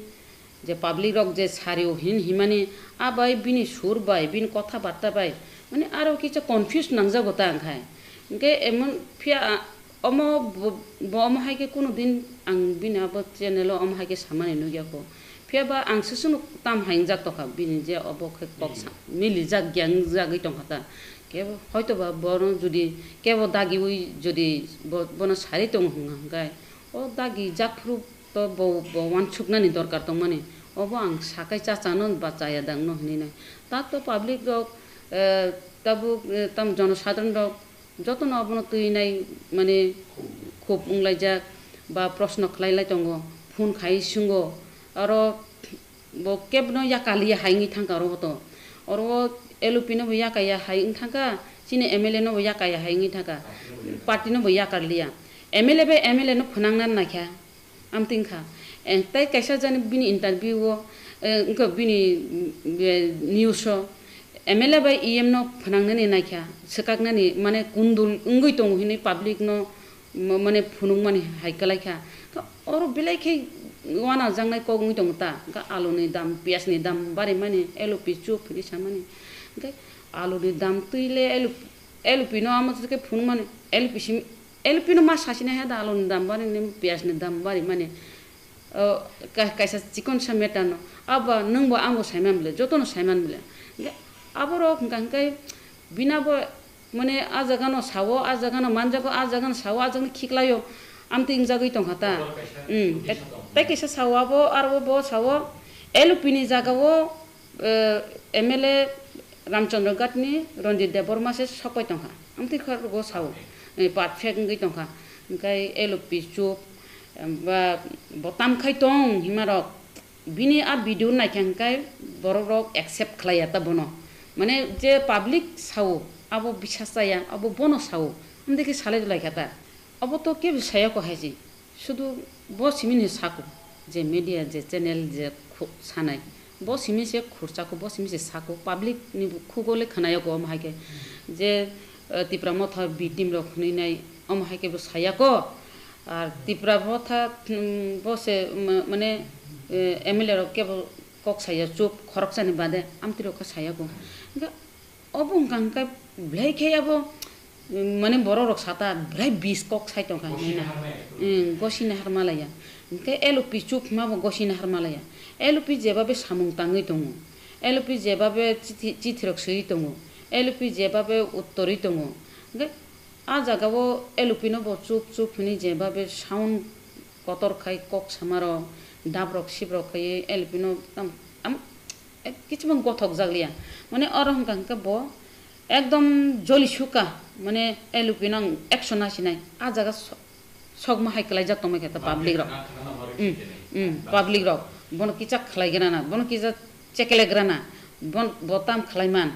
je public rok je sario hin himani, a bai bini sur bai, bini kotha batta bai, mane aro kisa confuse nangjago ta ang khai. Hwnkhe emon phiya, a, omo bo, bo omo hai khe kunu din ang bini abo channel o omo hai khe samani nukya kho. Phiya ba ang susuno tam hai wngjak tongkha, bini je obo khe kok sa-, milijak ya wngjagwi tongkha ta. Kebo hoito ba bono jodi kebo dagiwi jodi bo, bono sari tongo hwnga hwnkhe, o dagi jak phuru to bo, bo uansuknani dorkar tongmani. Obo ang sakai cha chano ba chaya dangno hinwi nai. Tak to public rok, eh, tabuk, eh, tam jonosadharon rok jotono abono twi nai, mane khub wnglaijak ba proshno khlai lai tongo, phone khai swngo, aro bo kebno yakaliya hai wngwi thangkha oro to. Oro o L O P no bo yakaya hai wng thangkha, chini M L A no bo yakaya hai wngwi thangkha, party no bo yakarliya. M L A bai M L A no phwnangna naikha. Amtwi wngkha. Eh, tei kaisa jani bini interview o, eh, wngkha bini, mm, eh, news o M L A bai E M no phwnangnani naikha, swkaknani mane kundul wngwi tongo hinwi public no mo-, mane phunukmani hai kwlaikha. Kha oro belai khe uanajaknai kok wngwi tongo ta. Kha aluni dam, piyajni dam barimani, L O P chup hinwi samani. Hwnkhe aluni dam twi le L O P, L O P no amo khe phunukmani, L O P sim, L P no ma sachina he da, aluni dam bari ni, piyaj ni dam bari mani, o, ka-, kaisa chikon sa matter no, abo nwng bo ang bo saiman bole, joto no saiman bole. Hingke aborok hingka hingke bina bo mane a jaga no sao, a jaga no manjago, a jaga no sao, a jaga no khiklaio, amtwi wngjagwi tongkha ta. Tei kaisa sao abo, aro bo sao, L O P ni jaga o, eh, M L A Ramchandra Ghat ni Ranjit Debbarma se sokpai tongkha. Amtwi khe oro sao, eh, perfect wngwi tongkha. Hingkhai L O P chup, em, ba bo tam khai tong himarok. Bini a video naikha hingkhai borok rok accept khlaiya ta bono. Mane je public sao, abo bisas chaya, abo bono sao. Amtwi khe salai rwlai kha ta. Abo to kebo saya ko hai se. Sudu bo simi ni sako, je media, je channel, je khu-, sanai. Bo simi se khurchako, bo simi se sako, public ni khugo le khwnaya ko omo hai khe. Je, eh, Tipra Motha B team rok hwnwi nai, omo hai khe bo saya ko. Ar Tipra Motha, mm, bo se, ma-, mane, eh, M L A rok kebo kok saya chup, khoroksa ni bade, amtwi rok khe saya ko. Hingkhe Obo wngkha hingkhe belai khe abo, mm, mane borok rok sata belai bis kok sai tongkha hinwi na. Gosina harma laiya. Mm, gosina harma laiya. Hingkhe L O P chup hima bo gosina harma laiya. L O P jebabe samung tangwi tongo. L O P jebabe chithi, chithi rok swiwi tongo. L O P jebabe uttorwi tongo. Hingkhe a jaga o L O P no bo chup chup hinwi jebabe sound kotor khai kok sama rok, dap rok sip rok khai L P no tam, am, eh, kichima gothok jak liya. Mane oro hwnkha hwnkhe bo ekdom joli suka, mane L P no ang action nasinai. A jaga so-, sokma hai kwlaijak tongmai khe ta public rok. Hmm, hmm, public rok. Bono kichak khlai grana, bono kichak chekle grana, bon-, bo tam khlai man.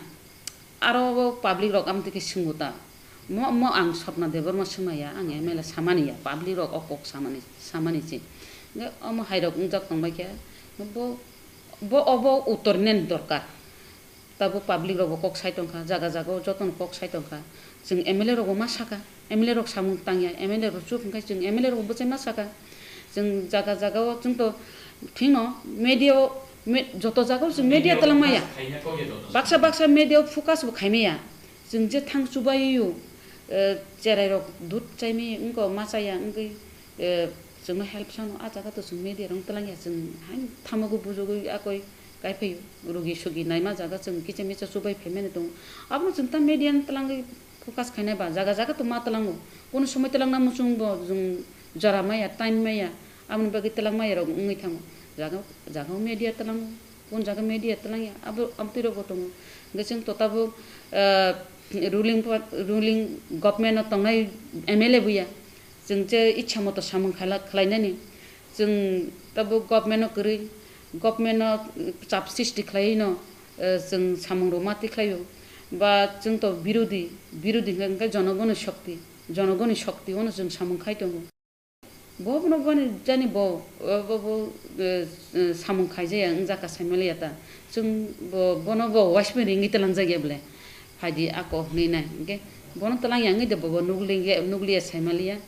Aro bo public rok amtwi khe swngo ta, mo, mo ang Swapna Debbarma swmaiya, ang M L A samani ya, public rok o kok samani, samani se. Hingkhe omo hai rok wngjak tongbai khe, bo, bo obo uttor nani dorkar. Tabuk public rok bo kok sai tongkha, jaga jaga o jotono kok sai tongkha. Chwng M L A rok bo ma saka, M L A rok samung tangya, M L A rok chup hwnkhe chwng M L A rok bo bwchai ma saka. Chwng jaga jaga o chwng to thwino media o, me-, joto jaga o chwng media twlang maya. Baksa baksa media o focus bo khai maya. Chwng je thang chubaio, eh, cherai rok dud chaimai wngkha, ma chaya wngwi, eh, chwngno help sano, ah jaga to chwng media rok twlang ya, chwng haino thamogo bujogwi akoi kai phaio, rugi sugi naima jaga chwng kicha micha chubai phaimani tongo. Abono chwng ta media no twlangwi focus khainai ba, jaga jaga to ma tlango, kono somoi twlangna muchung bo chwng jora maya, time maya, aboni bagwi twlang maya rok wngwi thango. Jaga jaga o media tlango. Bon jaga media twlangya, abo, abo twi rokbo tongo. Hwnkhe chwng to tabuk, ah, ruling pa-, ruling government o tongnai M L A buya. Chwng je ichha moto samung khala-, khlainani. Chwng tabuk government o kwrwi, government o chap sristi khlaiwi no, eh, chwng samung rwma twi khlaio. Ba chwng to birodhi, birodhi hwnkhe, hwnkhe jonogoni shokti, jonogoni shokti ono chwng samung khai tongo. Bo bono boni jani bo, bo, bo, eh, eh, samung khaijaya wngjakha saimaliya ta. Chwng bo, bono bo uaismani ringwi twlangjakya bwle. Phaidi ako hwnwi nai. Hwnkhe bono twlangya wngwi de bo, bo nukliya, nukliya saimaliya.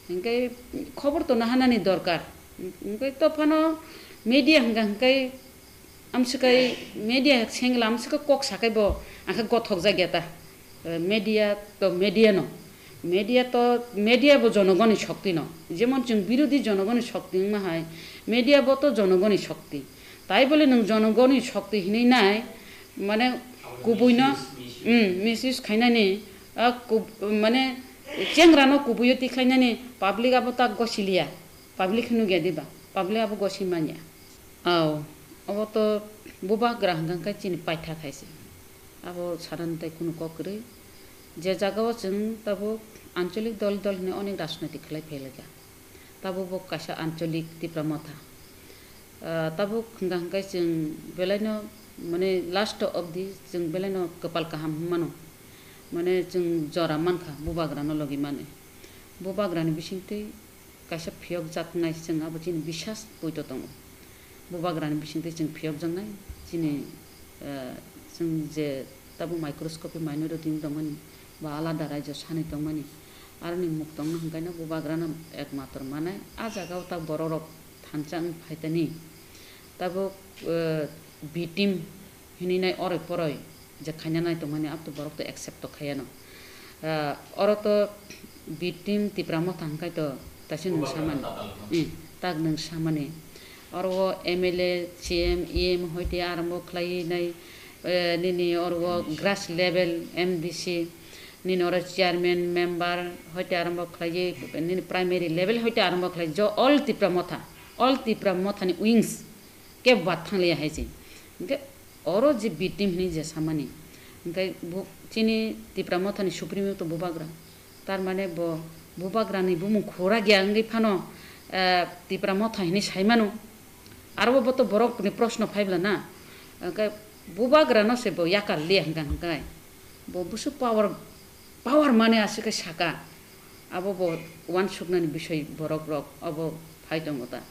Hwnkhe khobor to nahanani dorkar. Hwnkhe to phano media hwnkha hwnkhe Amswkhe media sengla amswkhe kok sakhai bo angkhe gothok jakya ta. Eh, media to media no. Media to media bo jonogoni shokti no. Jemon chwng birodhi jonogoni shokti wngma hai, media bo to jonogoni shokti. Tai bole nwng jonogoni shokti hinwi nai, mane kubui no, mm, misuse khainani, ah, kub-, mane chengra no kubui o tikhlainani public abo ta gosiliya. Public hinwi nukya diba? Public abo gosi manya. Aw, obo to bubagra hwnkha khe chini paitha khai se. Abo sanani tai kunu kok kwrwi. Je jaga o chwng tabuk ancholik dol dol hinwi onek rajnoitik khlai phailaka. Tabuk bo kaisa ancholik Tipra Motha. Ah, tabuk hwnkha hwnkhe chwng belaino, mane, last obdi chwng belaino kwpal kaham hwnmano. Mane, chwng jora mankha bubagrano logi mani. Bubagrani bisingtwi kaisa phiyokjaknai chwng abo chini bisas poito tongo. Bubagrani bisingtwi chwng phiyokjaknai chini, eh, chwng je tabuk microscopy minor o tini tongmani ba alada raijao sanwi tongmani, aroni muktongno hwnkhaino bubagrano ekmatro manai. Ah jagao ta bororok thansa wng phaitani. Tabuk, eh, B team hinwi nai oroi poroi je khaina nai tongmani, abo to borok to accept to khaiya no. Ah, oro to B team Tipra Motha hwnkhe to taisa nwng samani. Eh, tak nwng samani. Oro o M L A, C M, E M hoite arambo khlaiwi nai, eh, nini oro o grass level M D C, nini oro chairman, member hoite arambo khlaiwi nini primary level hoite arambo khlai jo all Tipra Motha, all Tipra Mothani wings kebo bad thang liya hai se. Hwnkhe oro je B team hinwi je samani, hwnkhe bo chini Tipra Mothani supremo to bubagra. Tar mane bo bubagrani bumung khura gya wngwi phano, eh, Tipra Motha hinwi saimano. Aro bo to borokni proshno phai bwla na. Hwnkhe bubagrano se bo yakar liya hwnkha hwnkhe. Bo busu power, power mane aswk khe saka. Abo bo uansuknani bisoi borok rok obo phai tongo ta.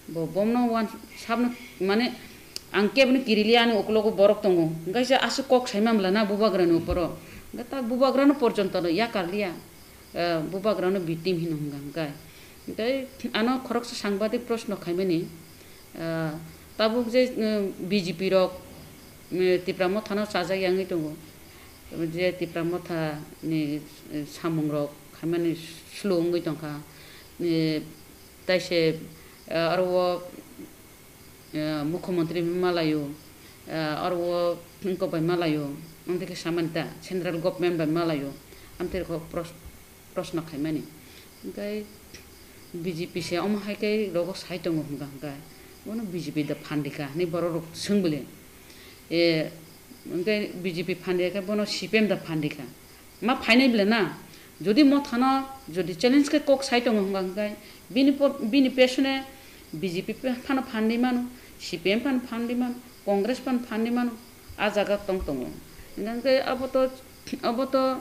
Bo bomno uan sabno mane ang keboni kirili ani ukulogo borok tongo. Hwnkhe se aswk kok saima bwla na bubagrani uporo. Hwnkhe ta bubagrano porjonto no yakar liya. Eh, bubagrano B team hino hwnkha hwnkhe. Tei ano khoroksa sangbadik proshno khaimani, eh, tabuk je, eh, B J P rok, eh, Tipra Mothano chajak yangwi tongo. Je Tipra Mothani, eh, samungrok khaimani slow wngwi tongkha. Eh, taise, eh, aro o, eh, mukhyamantri bai malaio, eh, aro o wngkok bai malaio, amtwi khe samani ta, central government bai malaio, amtwi khe pros-, proshno khaimani. Hwnkhe B J P se omo hai khe rogo sai tongo hwnkha hwnkhe, bono B J P da phan rikha hinwi borok rok swng bwle. Eh, hwnkhe B J P phan rikha khe bono C P M da phan rikha. Ma phainai bwle na? Jodi Mothano jodi challenge khe kok sai tongo hwnkha hwnkhe bini po-, bini pesone B J P phano phan di mano, C P M phano phan di mano, Congress phano phan di mano, ah jaga tong tongo. Hwnkha hwnkhe abo to, abo to,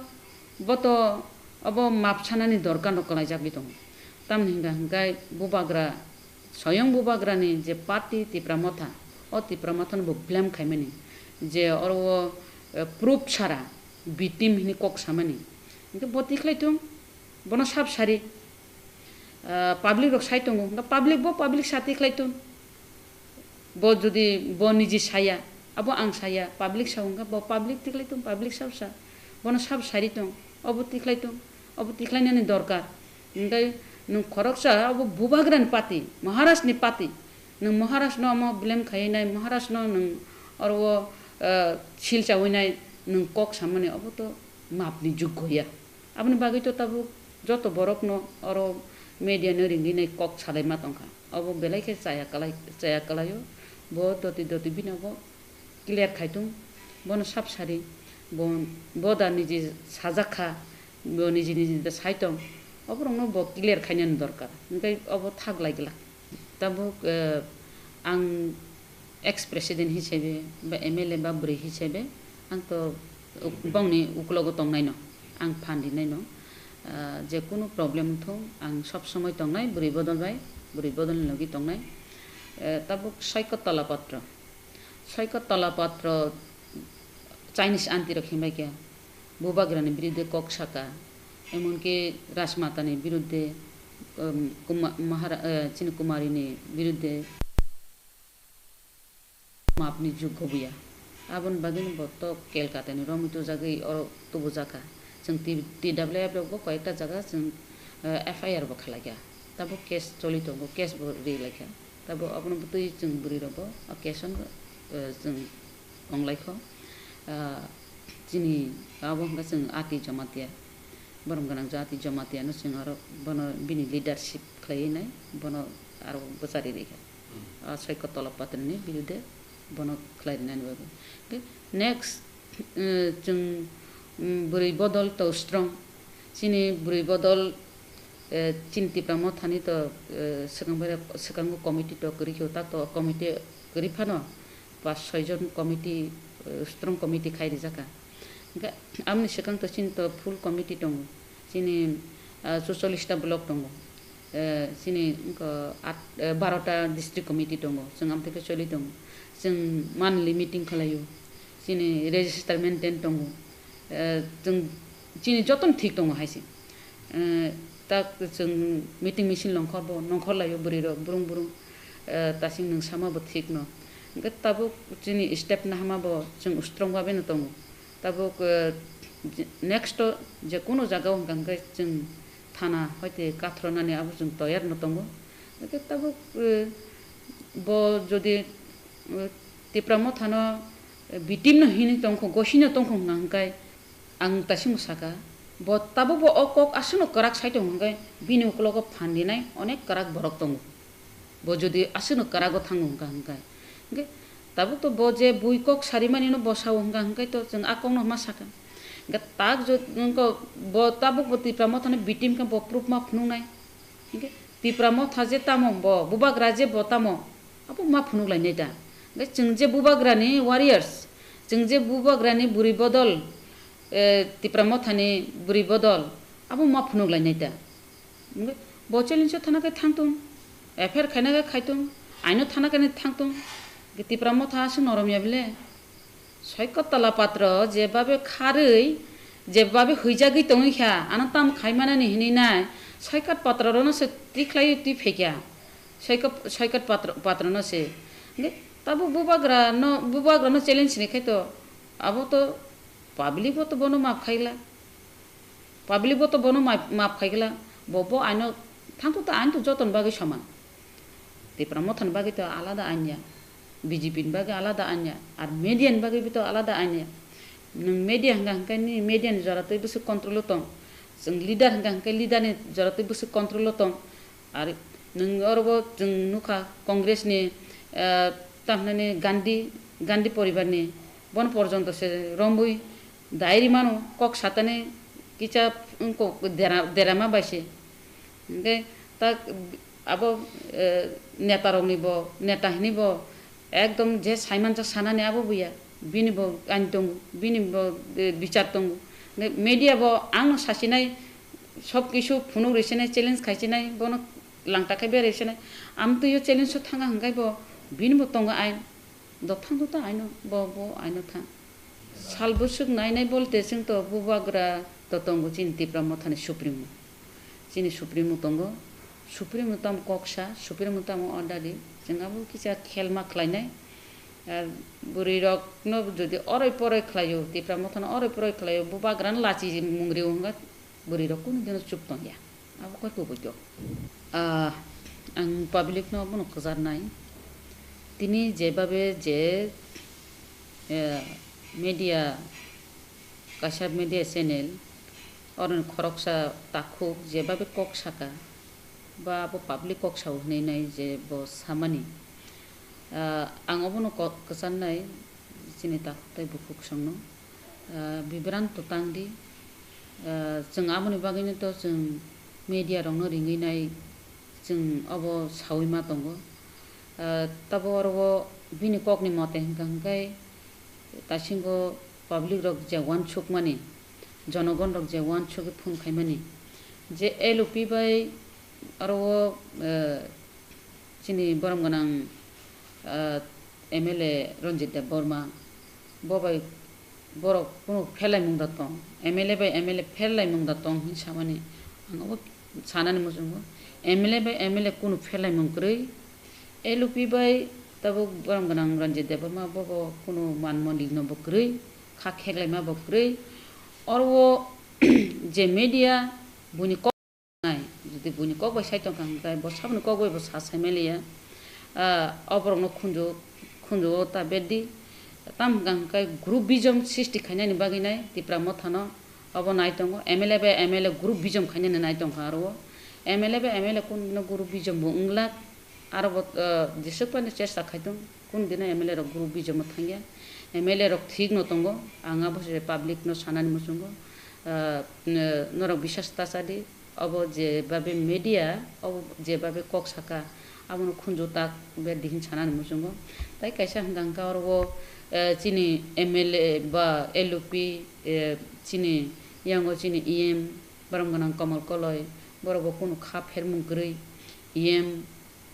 bo to, abo map sanani dorkar no kwlaijagwi tongo. Tamni hwnkha hwnkhe bubagra Soyong bubagrani je party Tipra Motha, o Tipra Mothano bo blame khaimani je oro o, eh, proof sara B team hini kok samani. Hwnkhe bo tikhlai thung, bono sab sari, ah, public rok sai tongo, hwnkhe public bo public sa tikhlai thung. Bo jodi bo niji saya, abo ang saya, public sa hwnkhe bo public tikhlai thung, public sab sa. Bono sab sari tong, obo tikhlai tong, obo tikhlainani dorkar. Hinkhe nwng khoroksa obo bubagrani party, Maharajni party. Nwng Maharajno omo blame khaiwi nai, Maharajno nwng oro o, eh, sil chawi nai, nwng kok samani obo to mapni juggo ya. Aboni bagwi to tabuk joto borokno oro media no ringwi nai kok salai ma tongkha. Obo belai khe chaya kwlai, chaya kwlaio. Bo doti doti bini obo clear khai tung. Bono sab sari. Bo, bo da niji sajak kha. Bo niji niji da sai tong. Oborokno bo clear khainani dorkar. Hinkhe obo thak lai glak. Tabuk, eh, ang ex president hisabe ba M L A ba bwrwi hisabe ang to uk-, bongni uklogo tongnaino, ang phan rinaino, ah, je kunu problem wngthung ang sob somoi tongnai bwrwi bodol bai, bwrwi bodolni logi tongnai. Eh, tabuk Soikot Tola Patro, Soikot Tola Patro Chinese aunty rok himbai khe bubagrani biruddhe kok saka, emonki Rajmatani biruddhe, um, Kuma-, Mahara-, eh, chini Kumarini biruddhe mapni juggo buya. Aboni bagwino bo to Kolkatani romwi tubujagwi oro tubujakha. Chwng T-, T W F rokbo koyekta jaga chwng, eh, F I R bo khalaikha. Tabuk case choli tongo, case bo ri laikha. Tabuk abono bwtwi chwng bwrwi rokbo o case-o, eh, chwng onglaikho. Ah, chini abo hwnkha chwng Ati Jamatia, borom gwnang jati Jamatiano chwng aro bono bini leadership khlaiwi nai, bono aro bwchari rikha. Ah, Soikot Tola Patroni birude bono khlai rinani bagwi. Tei next, eh, chwng, mm, bwrwi bodol to strong. Chini bwrwi bodol, eh, chini Tipra Mothani to, eh, swkang bai, swkango committee to kwrwi khe, ta to committee kwrwi phano pas soi jon committee, eh, strong committee khai rijak kha. Hwnkhe aboni swkang to chini to full committee tongo. Chini, ah, chuchollish ta block tongo. Eh, chini wngkha at, eh, baro ta district committee tongo. Chwng amtwi khe choli tongo. Chwng monthly meeting khlaio. Chini register maintain tongo. Eh, chwng chini jotono thik tongo hai se. Eh, tak chwng meeting misil nongkhor bo nongkhor laio bwrwi rok brung brung. Eh, tasing nwng sama bo thik no. Hwnkhe tabuk chini step nahama bo chwng strong babe no tongo. Tabuk, eh, je-, next o je kunu jaga o hwnkha hwnkhe chwng thana hoite kathronani abo chwng toyar no tongo. Hwnkhe tabuk, eh, bo jodi, eh, Tipra Mothano, eh, B team no hini tongkho, gosino tongkho hwnkha hwnkhe ang tasimo saka, bo tabuk bo o kok aswkno kwrak sai tongo hwnkhe bini ukologo phan rinai onek kwrak borok tongo. Bo jodi aswkno kwrago thango hwnkha hwnkhe, hwnkhe tabuk to bo je bui kok sarimani no bo sao hwnkha hwnkhe to chwng a kokno ma saka. Hwnkhe tak jo-, wngkha bo tabuk bo Tipra Mothano B team khe bo proof ma phunuknai. Hwnkhe Tipra Motha je tamo bo, bubagra je bo tamo, abo ma phunuk lainai da. Hwnkhe chwng je bubagrani warriors, chwng je bubagrani bwrwi bodol, eh, Tipra Mothani bwrwi bodol, abo ma phunuk lainai da. Hwnkhe bo challenge o thana khe thang tung, F I R khaina khe khai tung, aino thana khe thang tung, hwnkhe Tipra Motha aswk norom ya bile. Soikot Tola Patro jebabe kharwi, jebabe huijagwi tongwi kha, ano tam khaimanani hinwi nai, Soikot Patro rono se tikhlaiwi twi phaikha. Soikot, Soikot Patro, Patro no se. Hwnkhe tabuk bubagra no, bubagra no challenge ni khai to, abo to public bo to bono map khaila. Public bo to bono map, map khaigwla, bo, bo aino thangto ta ain to jotoni bagwi soman. Tipra Mothani bagwi to alada ain ya, B J P ni bagwi alada ain ya, ar media ni bagwi bo to alada ain ya. Nwng media hwnkha hwnkhe nini media ni jora twi bwswk control o tong, chwng leader hwnkha hwnkhe leader ni jora twi bwswk control o tong. Ar nwng oro bo chwng nukha Congress ni, eh, tamhinani Gandhi, Gandhi poribar ni bono porjonto se romwi dai rimano kok satani kisa wngkok dera, derama bai se. Hwnkhe ta abo, eh, neta rokni bo, neta hini bo ekdom je saimanjak sanani abo buya, bini bo ain tongo, bini bo, eh, bichar tongo. Hwnkhe media bo ang no sasinai, sob kisu phunuk rwsinai, challenge khaisinai, bono langta khe beraisinai. Amtwio challenge o thanga hwnkhe bo bini bo tongo ain. Dophang do ta aino, bo, bo aino thang. Sal bwswk nainai bolte chwng to bubagra to tongo chini Tipra Mothani Supremo. Chini Supremo tongo. Supremo tamo koksa, Supremo tamo order di. Chwng abo kisa khelma khlainai. Ar bwrwi rokno jodi oroi poroi khlaio, Tipra Mothano oroi poroi khlaio, bubagrano lachi mung rio hwnba bwrwi rok kunu dino chup tongya. Abo khe kubui kok. Ah, ang public no bono kwcharnai. Tini jebabe je, eh, media, kaisa media channel, oroni khoroksa takhuk jebabe kok saka, ba abo public kok sao hinwi nai je bo samani. Ah, ang obono kok kwcharnai chini takhuk tei bukhuk songno. Ah, bibranto tang di. Ah, chwng aboni bagwino to chwng media rokno ringwi nai, chwng obo saui ma tongo. Ah, tabo oro o bini kokni mote hwnkha hwnkhe taisingo public rok je uansukmani, jonogon rok je uansugwi phone khaimani, je L O P bai oro o, ah, chini borom gwnang, ah, M L A Ranjit Debbarma, bo bai borok kunu pherlaimung da tong, M L A bai M L A pherlaimung da tong hinwi samani ang obo sanani muchungo. M L A bai M L A kunu pherlaimung kwrwi, L O P bai tabuk borom gwnang Ranjit Debbarma bo bo kunu man mondik no bo kwrwi, kha kheklaima bo kwrwi. Oro o je media buini kok nai, jodi buini kok bai sai tongkha hwnkhe bo saboni kok bai bo sa sai manliya. Ah, o borokno khunju, khunju o ta bed di. Tam hwnkha hwnkhe group bijom srishti khainani bagwi nai Tipra Mothano obo nai tongo. M L A bai M L A group bijom khainani nai tongkha aro o. M L A bai M L A kunu dino group bijom bo wngla. Aro bo, ah, jeswk phano chesta khai tong, kunu dino M L A rok group bijom o thangya. M L A rok thik no tongo, ang abo se public no sanani muchungo. Ah, n-, norok bisas ta cha di. Obo je babe media, obo je babe kok saka, abono khunju tak bed di hin sanani muchungo. Tai kaisa hwnkha hwnkha oro o, eh, chini M L A ba L O P, eh, chini yango chini E M, borom gwnang Komol Koloi, borok bo kunu kha phermung kwrwi, E M,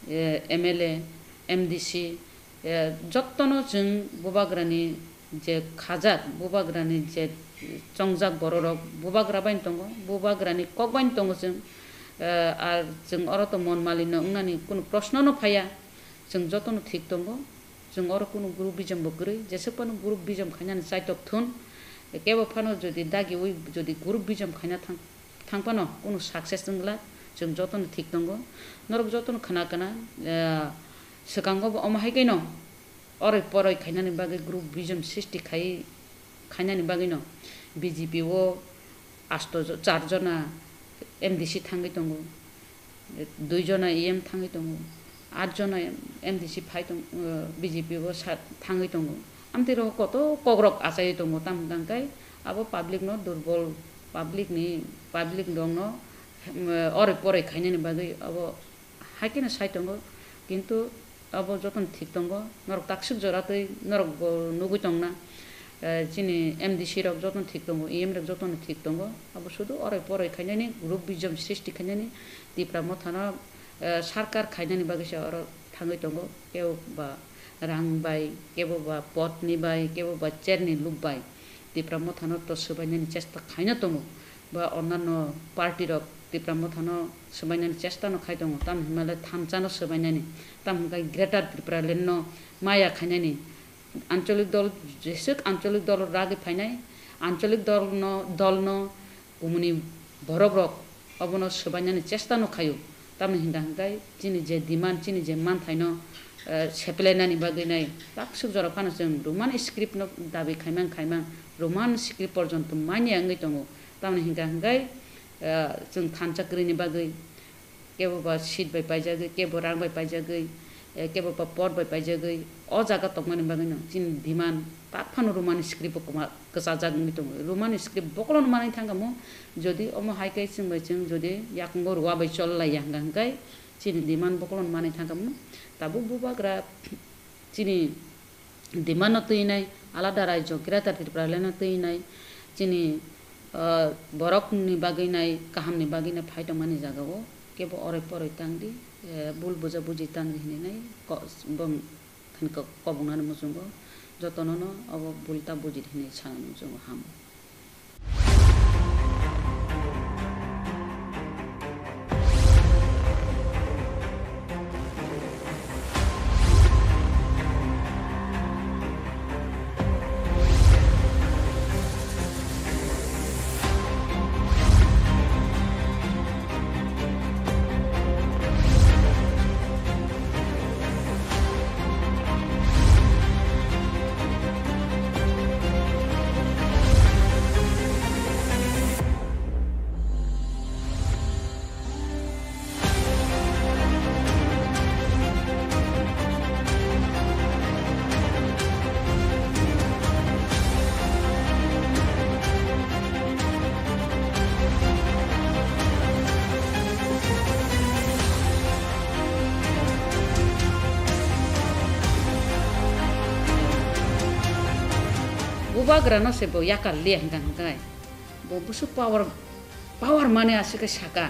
eh, M L A, M D C, eh, jottono chwng bubagrani je khajak, bubagrani je chongjak bororok bubagra bai tongo, bubagrani kok bai tongo chwng, eh, ar chwng oro to mon malino wngnani kunu proshno no phaiya, chwng jotono thik tongo, chwng oro kunu group bijom bo kwrwi, jeswk phano group bijom khainani chaitok thun, kebo phano jodi dagiui jodi group bijom khaina thang, thang phano kunu success wngla, chwng jotono thik tongo, norok jotono khna khna, eh, swkango bo omo hai khe no, oroi poroi khainani bagwi group bijom srishti khai, khainani bagwino B J P o asto jo-, char jona M D C thangwi tongo, dui jona E M thangwi tongo, at jona M D C phai tong-, uh, B J P o sa-, thangwi tongo. Amtwi rok koto kokrok achaiwi tongo, tamo hwnkha hwnkhe abo public no durbol, public ni, public rokno, um, oroi poroi khainani bagwi abo hai kheno sai tongo, kintu abo jotono thik tongo, norok takswk jora twi norok bo nugwi tongna, eh, chini M D C rok jotono thik tongo, E M rok jotono thik tongo, abo sudu oroi poroi khainani, group bijom srishti khainani, Tipra Mothano, eh, sarkar khainani bagwi se oro thangwi tongo, kebo ba rang bai, kebo ba podni bai, kebo ba chairni luk bai. Tipra Mothano to swbainani chesta khaina tongo, ba onnanno party rok Tipra Mothano swbainani chesta no khai tongo, tamni hwnba le thansa no swbainani, tamo hwnkhai Greater Tipraland no maya khainani, ancholik dol, jeswk ancholik dol ragwi phainai, ancholik dol no, dol no kumuni borok rok obono swbainani chesta no khaio. Tamni hwnka hwnkhe chini je demand, chini je manthaino, eh, seplainani bagwi nai takswk jora phano chwng Roman script no dabi khaimang khaimang, Roman script porjonto manya wngwi tongo. Tamni hwnka hwnkhe, eh, chwng thansa kwrwini bagwi kebo ba seat bai paijagwi, kebo rang bai paijagwi, eh, kebo ba pod bai paijagwi, o jaga tongmani bagwino chini demand tak phano Roman script bo kwma-, kwchajak wngwi tongo. Roman script bokologno manwi thangkha mo, jodi omo hai khe chwng bai chwng jodi yakungo rua bai chol lai ya hwnka hwnkhe chini demand bokologno manwi thangkha mo. Tabuk bubagra chini demand no twi nai, alada raijo Greater Tipraland no twi nai, chini, ah, borok ni bagwi nai, kaham ni bagwi nai phai tongmani jaga o kebo oroi poroi tang di, eh, bul buja buji tang di hinwi nai ko-, bong thani ko-, kobong nani muchungo jotono no obo bul ta buji di hinwi sanani muchungo hamo. Bubagra no se bo yakar liya hingka hingka. Bo busu power, power mane aswk khe saka.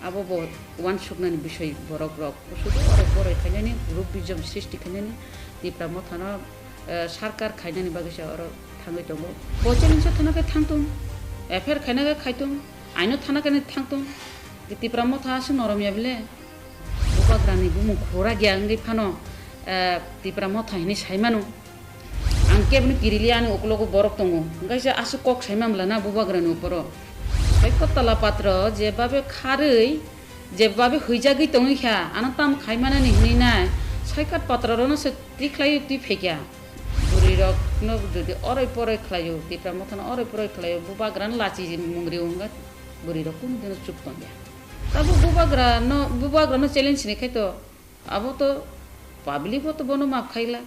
Abo bo uansuknani bisoi borok rok. Busu oroi poroi khainani group bijom sristi khainani Tipra Motha no, eh, sarkar khainani bagwi se oro thangwi tongo. Bo challenge thana khe thangtung. F I R khaina khe khaitung. Aino thana khe thangtung. Tipra Motha aswk norom ya bile. Bubagrani bumung khura gya wngwi phano, eh, Tipra Motha hinwi saimano. Ang keboni kirili ani ukulogo borok tongo. Hingke se aswk kok saima mla na bubagrani uporo. Soikot tola patro je babe kharwi, je babe huijagwi tongwi kha, ano tam khaimanani hinwi nai. Soikot patro rono se tikhlaiwi twi phaikha. Bwrwi rokno jodi oroi poroi khlaio, Tipra Mothano oroi poroi khlaio, bubagrano lachi mungri wngkha. Bwrwi rok kunu dino chup tongya. Tabuk bubagrano, bubagrano challenge ni khai to, abo to public bo to bono map khaila.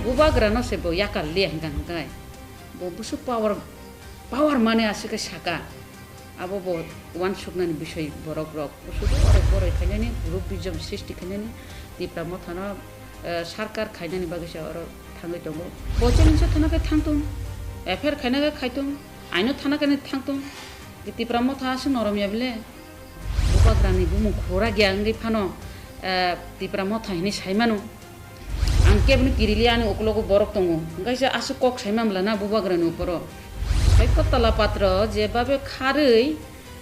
Bubagrano se bo yakar liya hingka hingka. Bo busu power, power mane aswk khe saka. Abo bo uansuknani bisoi borok rok. Busu oroi poroi khainani group bijom sristi khainani Tipra Mothano, eh, sarkar khainani bagwi se oro thangwi tongo. Bo challenge thana khe thangtung. F I R khaina khe khaitung. Aino thana khe thangtung. Tipra Motha aswk norom ya bile. Bubagrani bumung khura gya wngwi phano, eh, Tipra Motha hinwi saimano. Ang keboni kirili ani ukulogo borok tongo. Hingke se aswk kok saima mla na bubagrani uporo. Soikot tola patro je babe kharwi,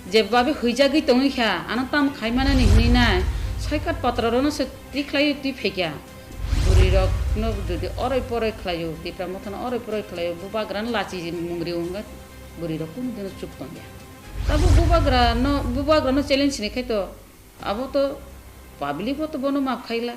je babe huijagwi tongwi kha, ano tam khaimanani hinwi nai. Soikot patro rono se tikhlaiwi twi phaikha. Bwrwi rokno jodi oroi poroi khlaio, Tipra Mothano oroi poroi khlaio, bubagrano lachi mungri wngkha, bwrwi rok kunu dino chup tongya. Tabuk bubagrano, bubagrano challenge ni khai to, abo to public bo to bono map khaila.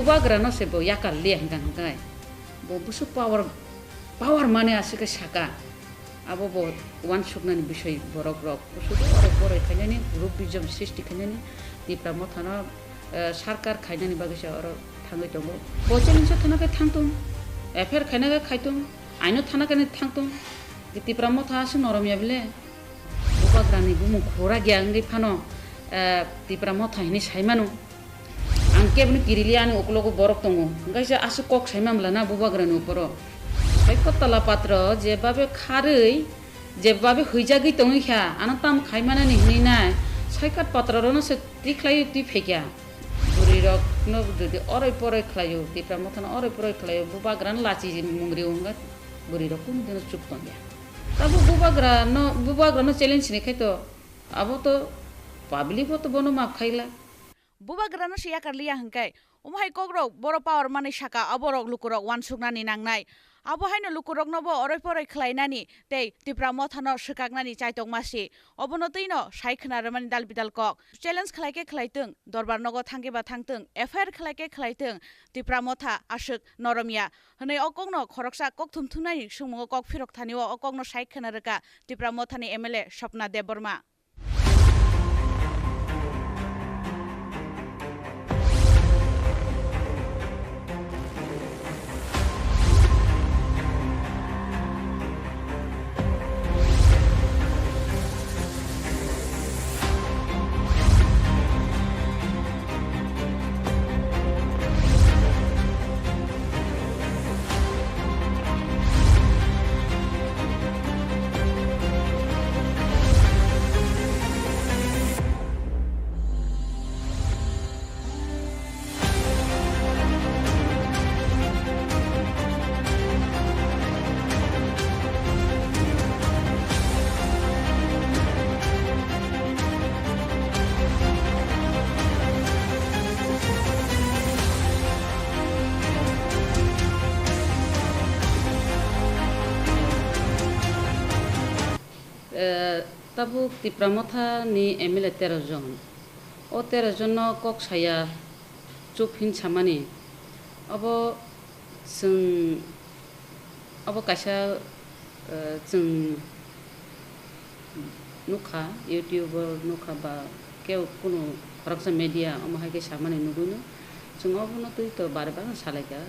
Bubagrano se bo yakar liya hingka hingkai. Bo busu power, power mane aswk khe saka. Abo bo uansuknani bisoi borok rok. Busu oro boroi khainani group bijom srishti khainani Tipra Mothano, eh, sarkar khainani bagwi se oro thangwi tongo. Bo challenge thana khe thangtung. F I R khaina khe khaitung. Aino thana khe thangtung. Tipra Motha aswk norom ya bile. Bubagrani bumung khura gya wngwi phano, eh, Tipra Motha hinwi saimano. Ang keboni kirili ani ukulogo borok tongo. Hingke se aswk kok sai mamla na bubagrani uporo. Sai kotala patro jebabe kharwi, jebabe huijagwi tongwi kha, ano tam khai manani hinwi nai. Sai kat patro rono se tikhlai twi phaikya. Bwrwi rokno jodi oroi poroi khlaio, Tipra Mothano oroi poroi khlaio, bubagrano lachi mungri wngkha. Bwrwi rok kunu dino chup tongya. Tabuk bubagrano, bubagrano challenge ni khai to, abo to public bo to bono map khaila. Bubagrano se yakar liya hingkai, omo hai kokrok boro power manwi saka, aborok lukurok uansuknani nangnai. Abo haino lukurokno bo oroi poroi khlainani tei Tipra Mothano swkaknani chaitokma si. Obono twino sai khna rwmani dal bidal kok. Challenge khlai khe khlai tong, dorbar nogo thang khe ba thang tong, F I R khlai khe khlai tong, Tipra Motha aswk norom ya. Hwnwi o kokno khoroksa kokthum thumnaini swngmungo kok phirok thani o, o kokno sai khna rwkha Tipra Mothani M L A Swapna Debbarma. Eh, tabuk Tipra Motha ni M L A tero jon. O tero jon no kok saya chup hin samani. Obo chwng, obo kaisa, eh, chwng nukha, YouTube o nukha ba keu kunu khoroksa media omo hai khe samani nugwino. Chwng obono twi to bare bare salaikha.